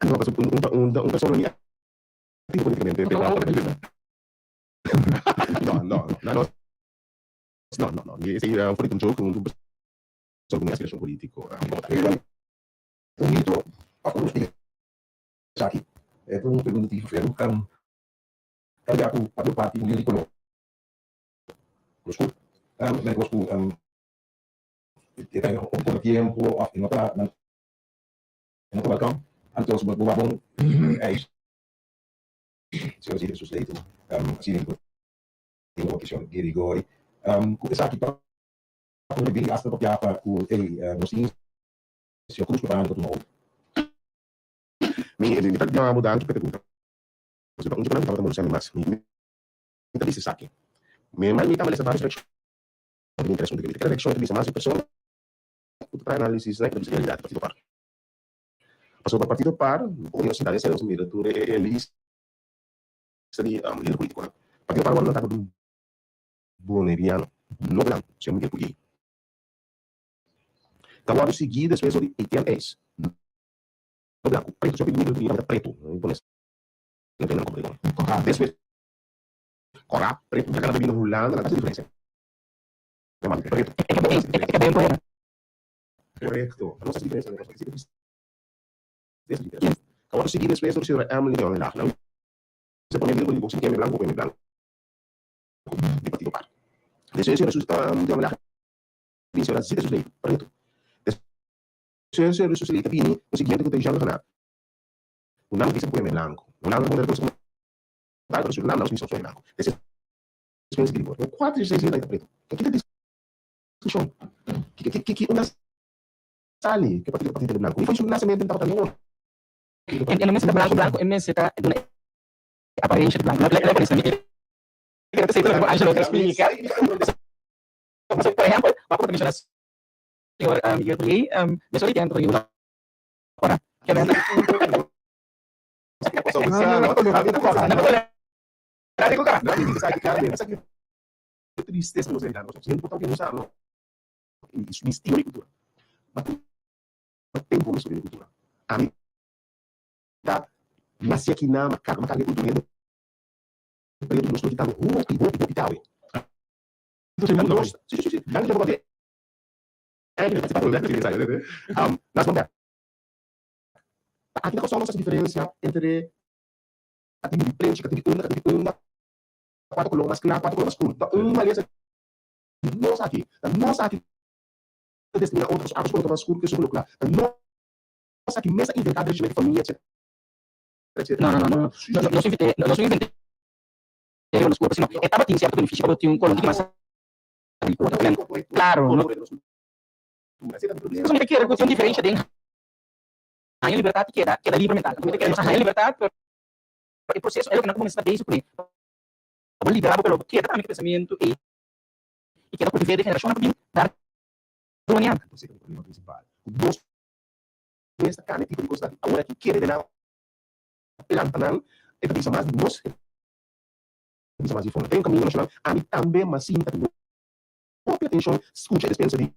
No, pasobra un un persona ni activo politicamente. No, no, no, no. No, no, no. Esei for di un joke, un persona ku aspirashon politico. Un mito pa ku nos tin esaki e ta un pregunta di ferro. Ta ya ku pa parti un di kolor oscur. Men kos ku e ta un poko tiempo of e no ta nan e no ta welcome. Anto si bo bo bon eis si bo sus ley asina bo tin bo oposicion di rigor ku esaki ta pone bin hasta papia pa ku ey nos tin señor Cruz preparando pa tuma over. Mi ta yama bo danki pa e pregunta. Pasobra un dje ku nan tabata molestia mi mas. Mi ta bisa esaki. Mi mi ta malesa varios reakshon di mi interes un di Kada reakshon ta bisa mas di un persona ku ta traha analisis nan i ta bisa realidat di Partido par. Pasobra Partido par, bo no sinta den seno, mira tur e lista di lider politikonan. Partido par wòrdu lantá pa un boneriano no blanku, señor Miguel Puyey. Ta wòrdu sigui despues dor di Etienne Eis, no blanku, pretu. Señor Miguel Puyey tabata pretu. Despues kòrá pretu ta kana bini Hulanda nan ta hasi diferensia pretu korekto nan hasi diferensia awor sigui despues dor señora Emily Leon Laag nan se pone bini ku si keme blanku keme blanku di partido par despues señora Leon Laag bini señora Zita Susley pretu despues señora Susley ta bini un siguiente ku ta Jean Leonard. Un nan bisa ku e blanku. Un nan pone cosa tal pero Surinam nan bisa ku e blanku. Ese es gribor. Un kuater i seis ta pretu. Ki ta diskushon? Ki ki ki una sali ke partido partido blanku? Mi foi su nasementu tabata den oro. En en mester ta blanku blanku en mester ta duna e aparensha di blanku. La aparensha mi kere ta sey Angelo ta explica. Por ehempel, bo a por menciona señor Miguel Puyey, mesora di tempo ta Ora, Ta aki na Kòrsou nos hasi diferensia entre katibu di prenchi, katibu di unda, katibu di unda, kua ta koló mas kla, kua ta koló mas skur. Ta un malesa di nos aki. Ta nos aki ta diskriminá otro pasobra abos koló ta mas skur ku esun koló kla. Ta nos aki mes a inventá derechamente di famia etcetera etcetera. No, no, no, no, no, no invent'é, no invent'é riba nos kurpo, sino e tabatin sierto benefisio pa bo tin un koló un tiki mas riku. Klaro, no. Pasobra mi ta kere ku tin un diferensha den. Haña libertad y keda keda libre mental. Anto mi ta kere nos a haña libertad pero e proceso e loke nan ta cuminsa ta bezig cune pa bo libera bo pero bo keda tambe cu pensamiento ey y keda cultive den generacionnan pa bin dar dunia. Entonces e problema principal cu nos mes ta cambia tipo di cosnan awor aki kere den nan planta nan e ta bisa mas di nos e ta bisa mas di fondo. Den caminda nacional ami tambe mas sinta cu hopi atencion scucha e despensa di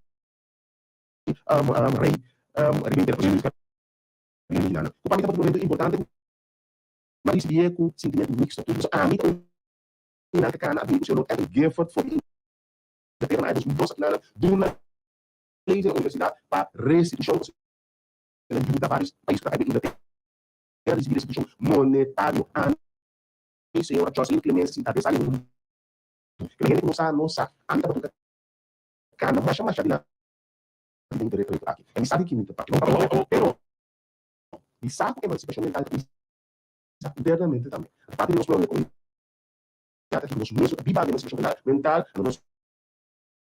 Rey riba intera posible Caribbean Cu pa mi tabata un momento importante cu mi a ricibié cu sintimento mixto. Incluso ami ta un nan ca cana a bini cu señor Lord Edwin Gifford for di Inglaterra na aña 2002 aki nan duna ley den universidad pa restitucion pasobra nan yuda varios pais cu ta cay den Inglaterra ricibi restitucion monetario. Ami señora Jocelyn Clemencia sinta den sala y cu hende cu no sa no sa. Ami tabata un cana masha masha dilanti den e reto aki. E mi sa di ki mi ta papia. Pero mi sa ku emansipashon mental ta kuminsá internamente tambe. Aparte di nos problema di komunidat aki, nos mes no ta biba di emansipashon mental, anto nos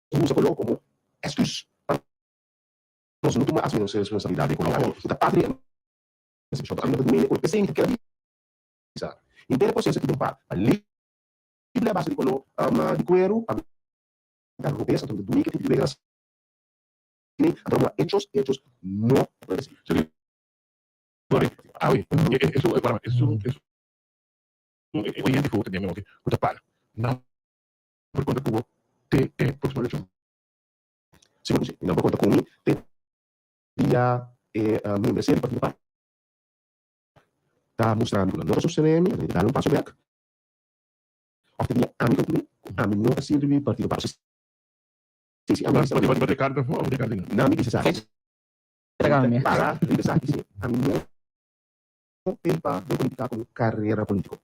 usa koló komo èsküs pa nos no tuma asumí nos responsabilidat den komunidat. Ku ta parti di emansipashon. Ami no ta duende koló. P'esei mi ta keda bisa, henter e proseso aki den par pa libre a base di koló di kueru, pa ta robes, anto mi ta duende ke tipo di wega. Tin anto bo hechos, hechos no puede ser. Sorry, awe, esun, esun, esun. E oyente ku ta den mi ku ta para nan por konta ku bo te e próksimo elekshon? Sigur ku si. Nan por konta ku mi te dia e membresia di Partido par ta mustra mi ku nan no ta sostené mi, nan ta dal un paso bèk, òf te dia ami konkluí ku ami no ta sirbi Partido par. Si, si ami bisa. Bo ta karta afó òf bo ta karta aden? Nan mi bisa esaki. Mi ta para riba esaki si ami no. Papel pa den politica como carera politico.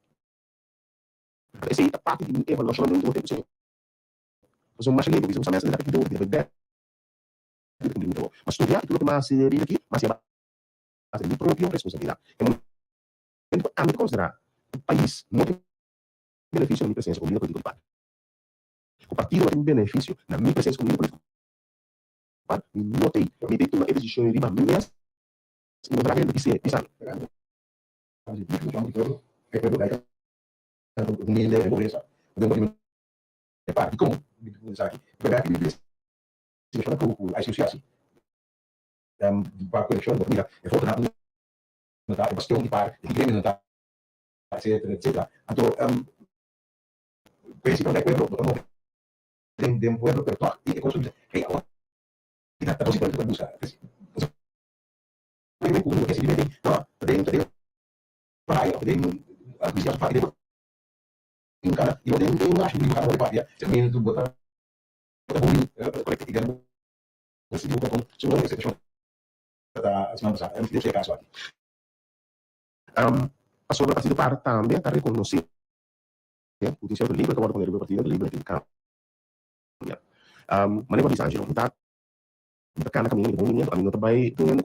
Esey ta parti di mi evaluacion den ultimo tempo señor. Pasobra masha ley bo bisa bo sa mester ta kido di bai bek di cumpli mi trabou. Ma studia y tur loke mi a haci riba aki mi a haci a base di mi propio responsabilidad. E momento cu ami ta considera cu pais no tin beneficio na mi presencia como lider politico di par, cu partido no tin beneficio na mi presencia como lider politico di par, mi no ta ey. Mi ta tuma e decision riba mi mes. No ta hende bis'é, bisa mi. Pasobra Partido par tambe ta rekonosé ku tin sierto label ta wòrdu pone riba e partido, e label tin kambia. Manera ku a bisa Angelo, mi ta kana kaminda mi ta bon biniendo, ami no ta bai tur hende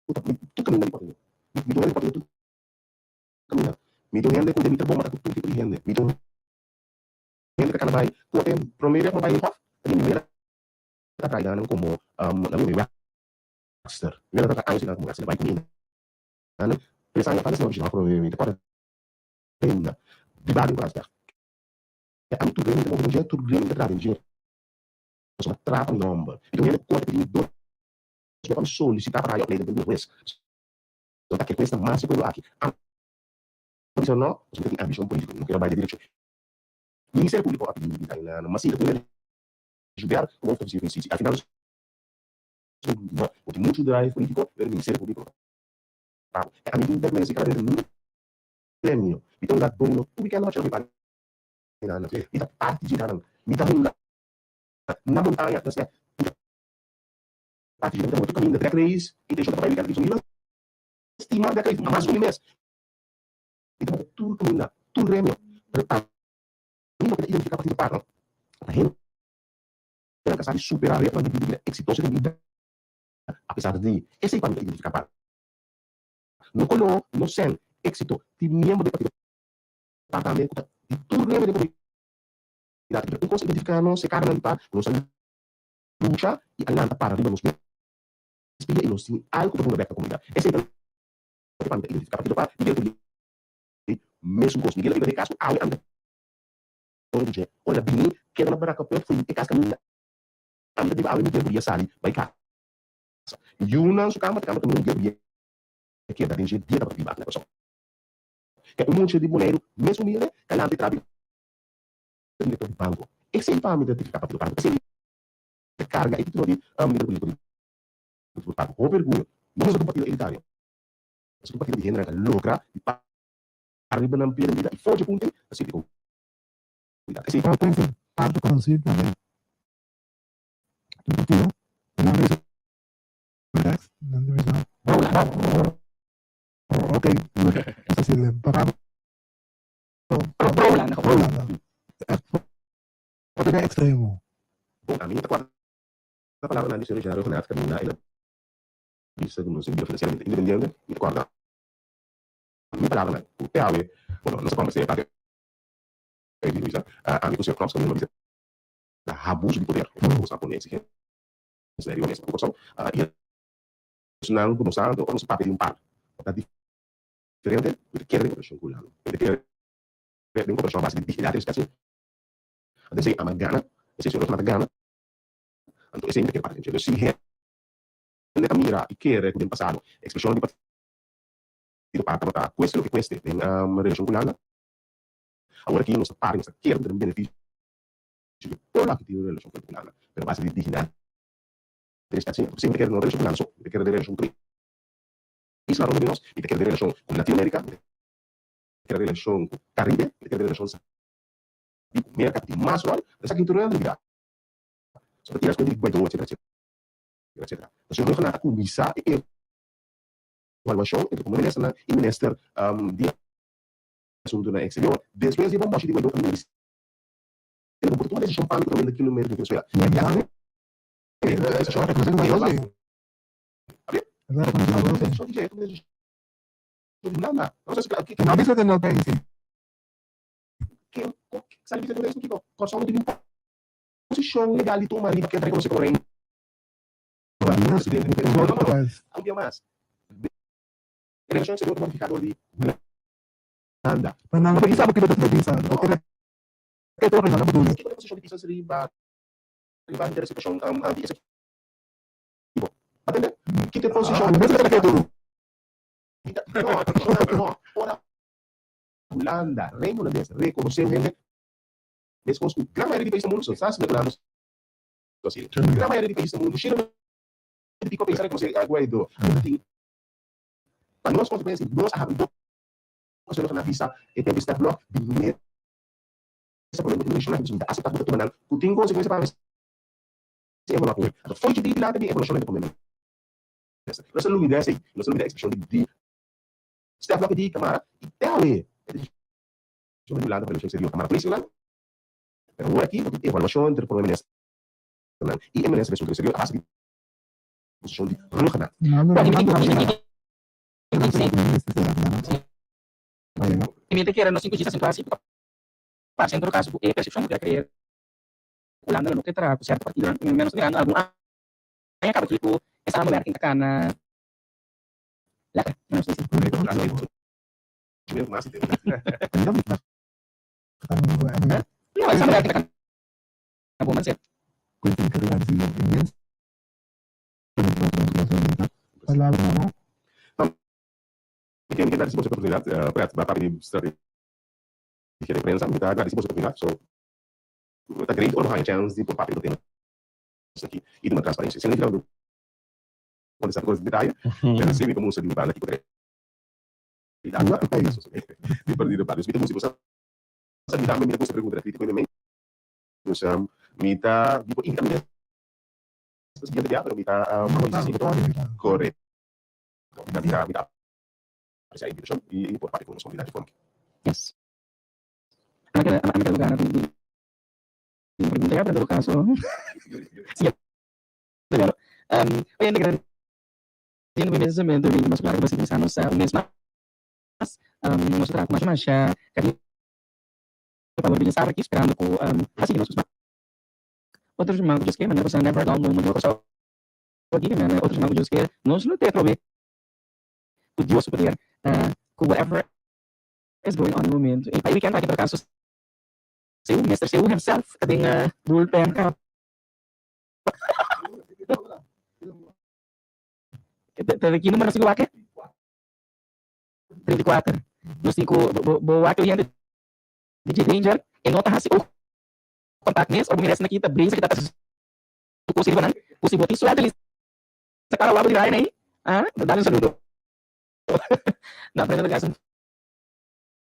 ku ta tur kaminda mi por tene. Mi ta un hende ku por tene tur kaminda. Mi ta un hende ku den mi trabou mata ku tur tipo di hende. Mi ta un hende ku a kana bai kote prome bia ku mi bai hof ta mi mira ta traha nan komo nan mi webster. Mi mira ta traha años nan komo webster bai ku mi nan tres aña falta sino prome mi ta kòrda ainda biba den Koransberg. Ami tur gremio mi ta move den dje tur gremio mi ta traha den dje pasobra traha pa mi nòmber. Mi ta un hende ku kote pidi mi dos. Nos por solicita pa haya opleiding den hues. No ta ke cuesta mas e pueblo aki. Ami a bisa no, pasobra mi ta tin ambicion politico, mi no kier a bay den direccion. Ministerio Publico a pidi mi bita na nan masina cu hende Joubert como hoofdofficier van justitie. Al final nos conclui no, bo tin mucho drive politico, pero Ministerio Publico no ta pago. E ami tin berguensa y cada vez mi premio. Mi ta hunga domino tur weekend nochi mi paga nan. Mi ta parti dje nan. Mi ta hunga na montaña. Parti di otro kaminda drag race intenshon ta pa bai weekend aki mi stima drag race mas ku mi mes mi ta bota tur kaminda tur gremio pero ami loke ta identifiká partido par no ta hende nan ka sa di supera retonan di bida eksitoso den bida apesar di esei pa mi ta identifiká par no koló no sèn éksito tin miembro den partido par tambe ku ta di tur gremio den komunidat pero un kos identifiká nos e karanan di par ku nos a lucha i a lanta para riba nos mes pia i nos tin algu pa duna bek na komunidat. Esei ta loke pa mi ta identifiká Partido pa Miguel ta di mesun kos. Miguel a biba den e kas ku awe ami ta dòna di dje. Ora el a bini keda na baraka pèt fo'i e kas kaminda ami ta biba awe Miguel buria sali bai kasa. Yunan su kamba ta kamba kaminda Miguel buria keda den dje dia tabata biba aki na Kòrsou. Ke un mucha di Boneiru mes humilde ka lanta i traha direktor di banko. Esei pa mi ta identifiká Partido pa. Esei ta carga e titulo di lider politico di Partido Pago. Hopi orguyo. No nos ta un partido elitario. Nos ta un partido di hendenan ta logra di para riba nan pia den bida y for dje punto ey ta sirbi comunidad. Esey. Bo pensa parto conoci tambe di partido nan bisa rex nan ta bisa ok nos ta sirbi para Pro Hulanda. Pro Hulanda. Bo ta extremo. Bon, ami ta kuarda palabranan di señor Gerardo Reugenat kaminda el a bisa ku nos tin bira finansieramente independiente. Mi ta kuarda mi palabranan ku te awe, bueno, nos a kombers'é e parti ei di Luisa, ami ku señor Knops kaminda mi a bisa ta abuso di poder, e forma ku nos a pone eksigensia riba mes pa ku Kòrsou i esnan ku nos a ora nos a papia di un par ta diferente, mi ta kere den koperashon ku Hulanda, mi ta kere den koperashon a base di dignidat i respèt. Anto esei ama gana, esei su rosnan ta gana, anto esei mi ta kere papia den dje. Dus si hende ta mira i kere ku den pasado ekspreshonnan di partido pa tabata cueste loke cueste den relacion cu Hulanda. Awor aki nos ta para y nos ta kere cu ta den beneficio di pueblo aki tin un relacion fuerte cu Hulanda, pero a base di dignidad y respet si. Pasobra mi ta kere no relacion cu Hulanda so, mi ta kere den relacion cu tur e isla rond di nos, mi ta kere den relacion cu Latinoamerica, mi ta kere den relacion cu Caribe, mi ta kere den relacion sabi cu Merca cu tin mas rol, esaki tur nan ta So ta tira escuenta di Guaidó etcetera etcetera etcetera. Ta señor Rhuggenaath a cuminsa e evaluacion entre prome ministernan y minister di asuntonan exterior despues di e bomboshi di Guaidó caminda di Sena bo por tuma decision pa mi cu ta wenda kilometer di Venezuela. Posishon legal di tuma riba ken ta rekonosé komo reino presidente di Venezuela. No, no, no. Un bia mas, e relashon eksterior ta modifiká dor di Hulanda. Pa nan no bisa bo kiko ta bisa, bo kere ke tur nan bo duna. Kiko ta e posishon di Pisas riba riba henter e situashon di Esequibo? Atende, kiko e posishon di Pisas? No, no, ora Hulanda, Reino Hulandes rekonosé un hende. Meskos ku gran mayoria di pais na mundu, so sa si Merkulando so asina. Gran mayoria di pais na mundu, shina di piko pensa rekonosé Guaidó. Unda tin pa nos konsekuensia, nos a habri boka pasobra nos a na bisa e tempu step blok di mesa problema ku tin nashonal, ta aseptá ku ta tuma nan ku tin konsekuensia pa mester evaluá ku Anto fo'i dje dilanti di evaluashon nan ta pone mesa. Nos a lubida esei, nos a lubida ekspreshon di step blok di kamara i te awe e Sobre di Hulanda pa relashon eksterior ta mara polis Hulanda. Pero awor aki bo tin evaluashon entre prome ministernan i e minister di asuntu eksterior a base di posishon di Rhuggenaath. Mi ta kere nos tin ku djis asentuá si ku ta parse en todo kaso ku e persepshon ku ta krea ku Hulanda lo no ke traha ku sierto partidonan. Mi nos ta mirando algun aña kaba aki ku e samenwerking ta kana lekker, nos ta bisa. Di partido pa. Dus mi ta gusta sa mi tambe mi ta gusta pregunta krítiko mi mes. Dus mi ta mi por invita mi mes pa siguiente bia pero mi ta korekto. Mi ta mi ta mi ta apresia e invitashon i por papia ku nos komunidat di forma aki. Yes. Ami keda ami keda gana di di pregunta ya pero en todo caso siguiente bia lo. Oye mi Siendo mi pensamentu mi mas claro pa sincronisa nos un mes mas. Nos ta traha ku masha masha cariño pa bo bienestar aki sperando ku a sigui nos smak. Otro siman ku Dios ke manera ku sa never a dull moment no Kòrsou aki men otro siman ku Dios ke nos lo te atrobe ku Dios su poder ku whatever is going on e momento i pa e weekend aki en todo caso Seu Mister Seu himself ta den bullpen. Te ki numero nos tin ku wak? 34. Nos tin ku bo wak e hende DJ Danger e no ta hasi oog contact mes ora bo mira esnan aki ta brisa ki ta pasa su kos riba nan ku si bo tin suerte lisa kara wak bo di Ryan ei ah dale un saludo. No pero en todo caso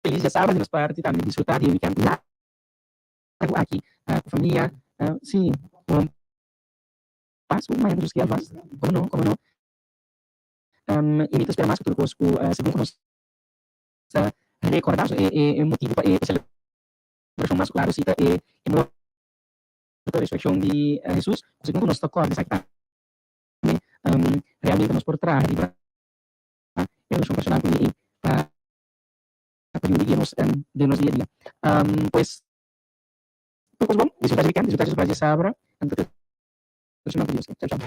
feliz djasabra di nos parti tambe disfruta di e weekend largo aki ku famia si bon. Pasku, mañana Dios kier vast. Como no, como no. I mi ta spera mas ku tur kos ku segun ku nos ta rekorda so e motibu pa e selebrashon mas klaro si ta e morto i resurekshon di Hesus ku segun ku nos ta kòrda esaki tambe realmente nos por traha riba e relashon personal ku mi pa pa yuda guia nos den nos dia a dia. Pues tur kos bon, disfruta di weekend, disfruta di su pras di sabra. Anto te. Chao, chao.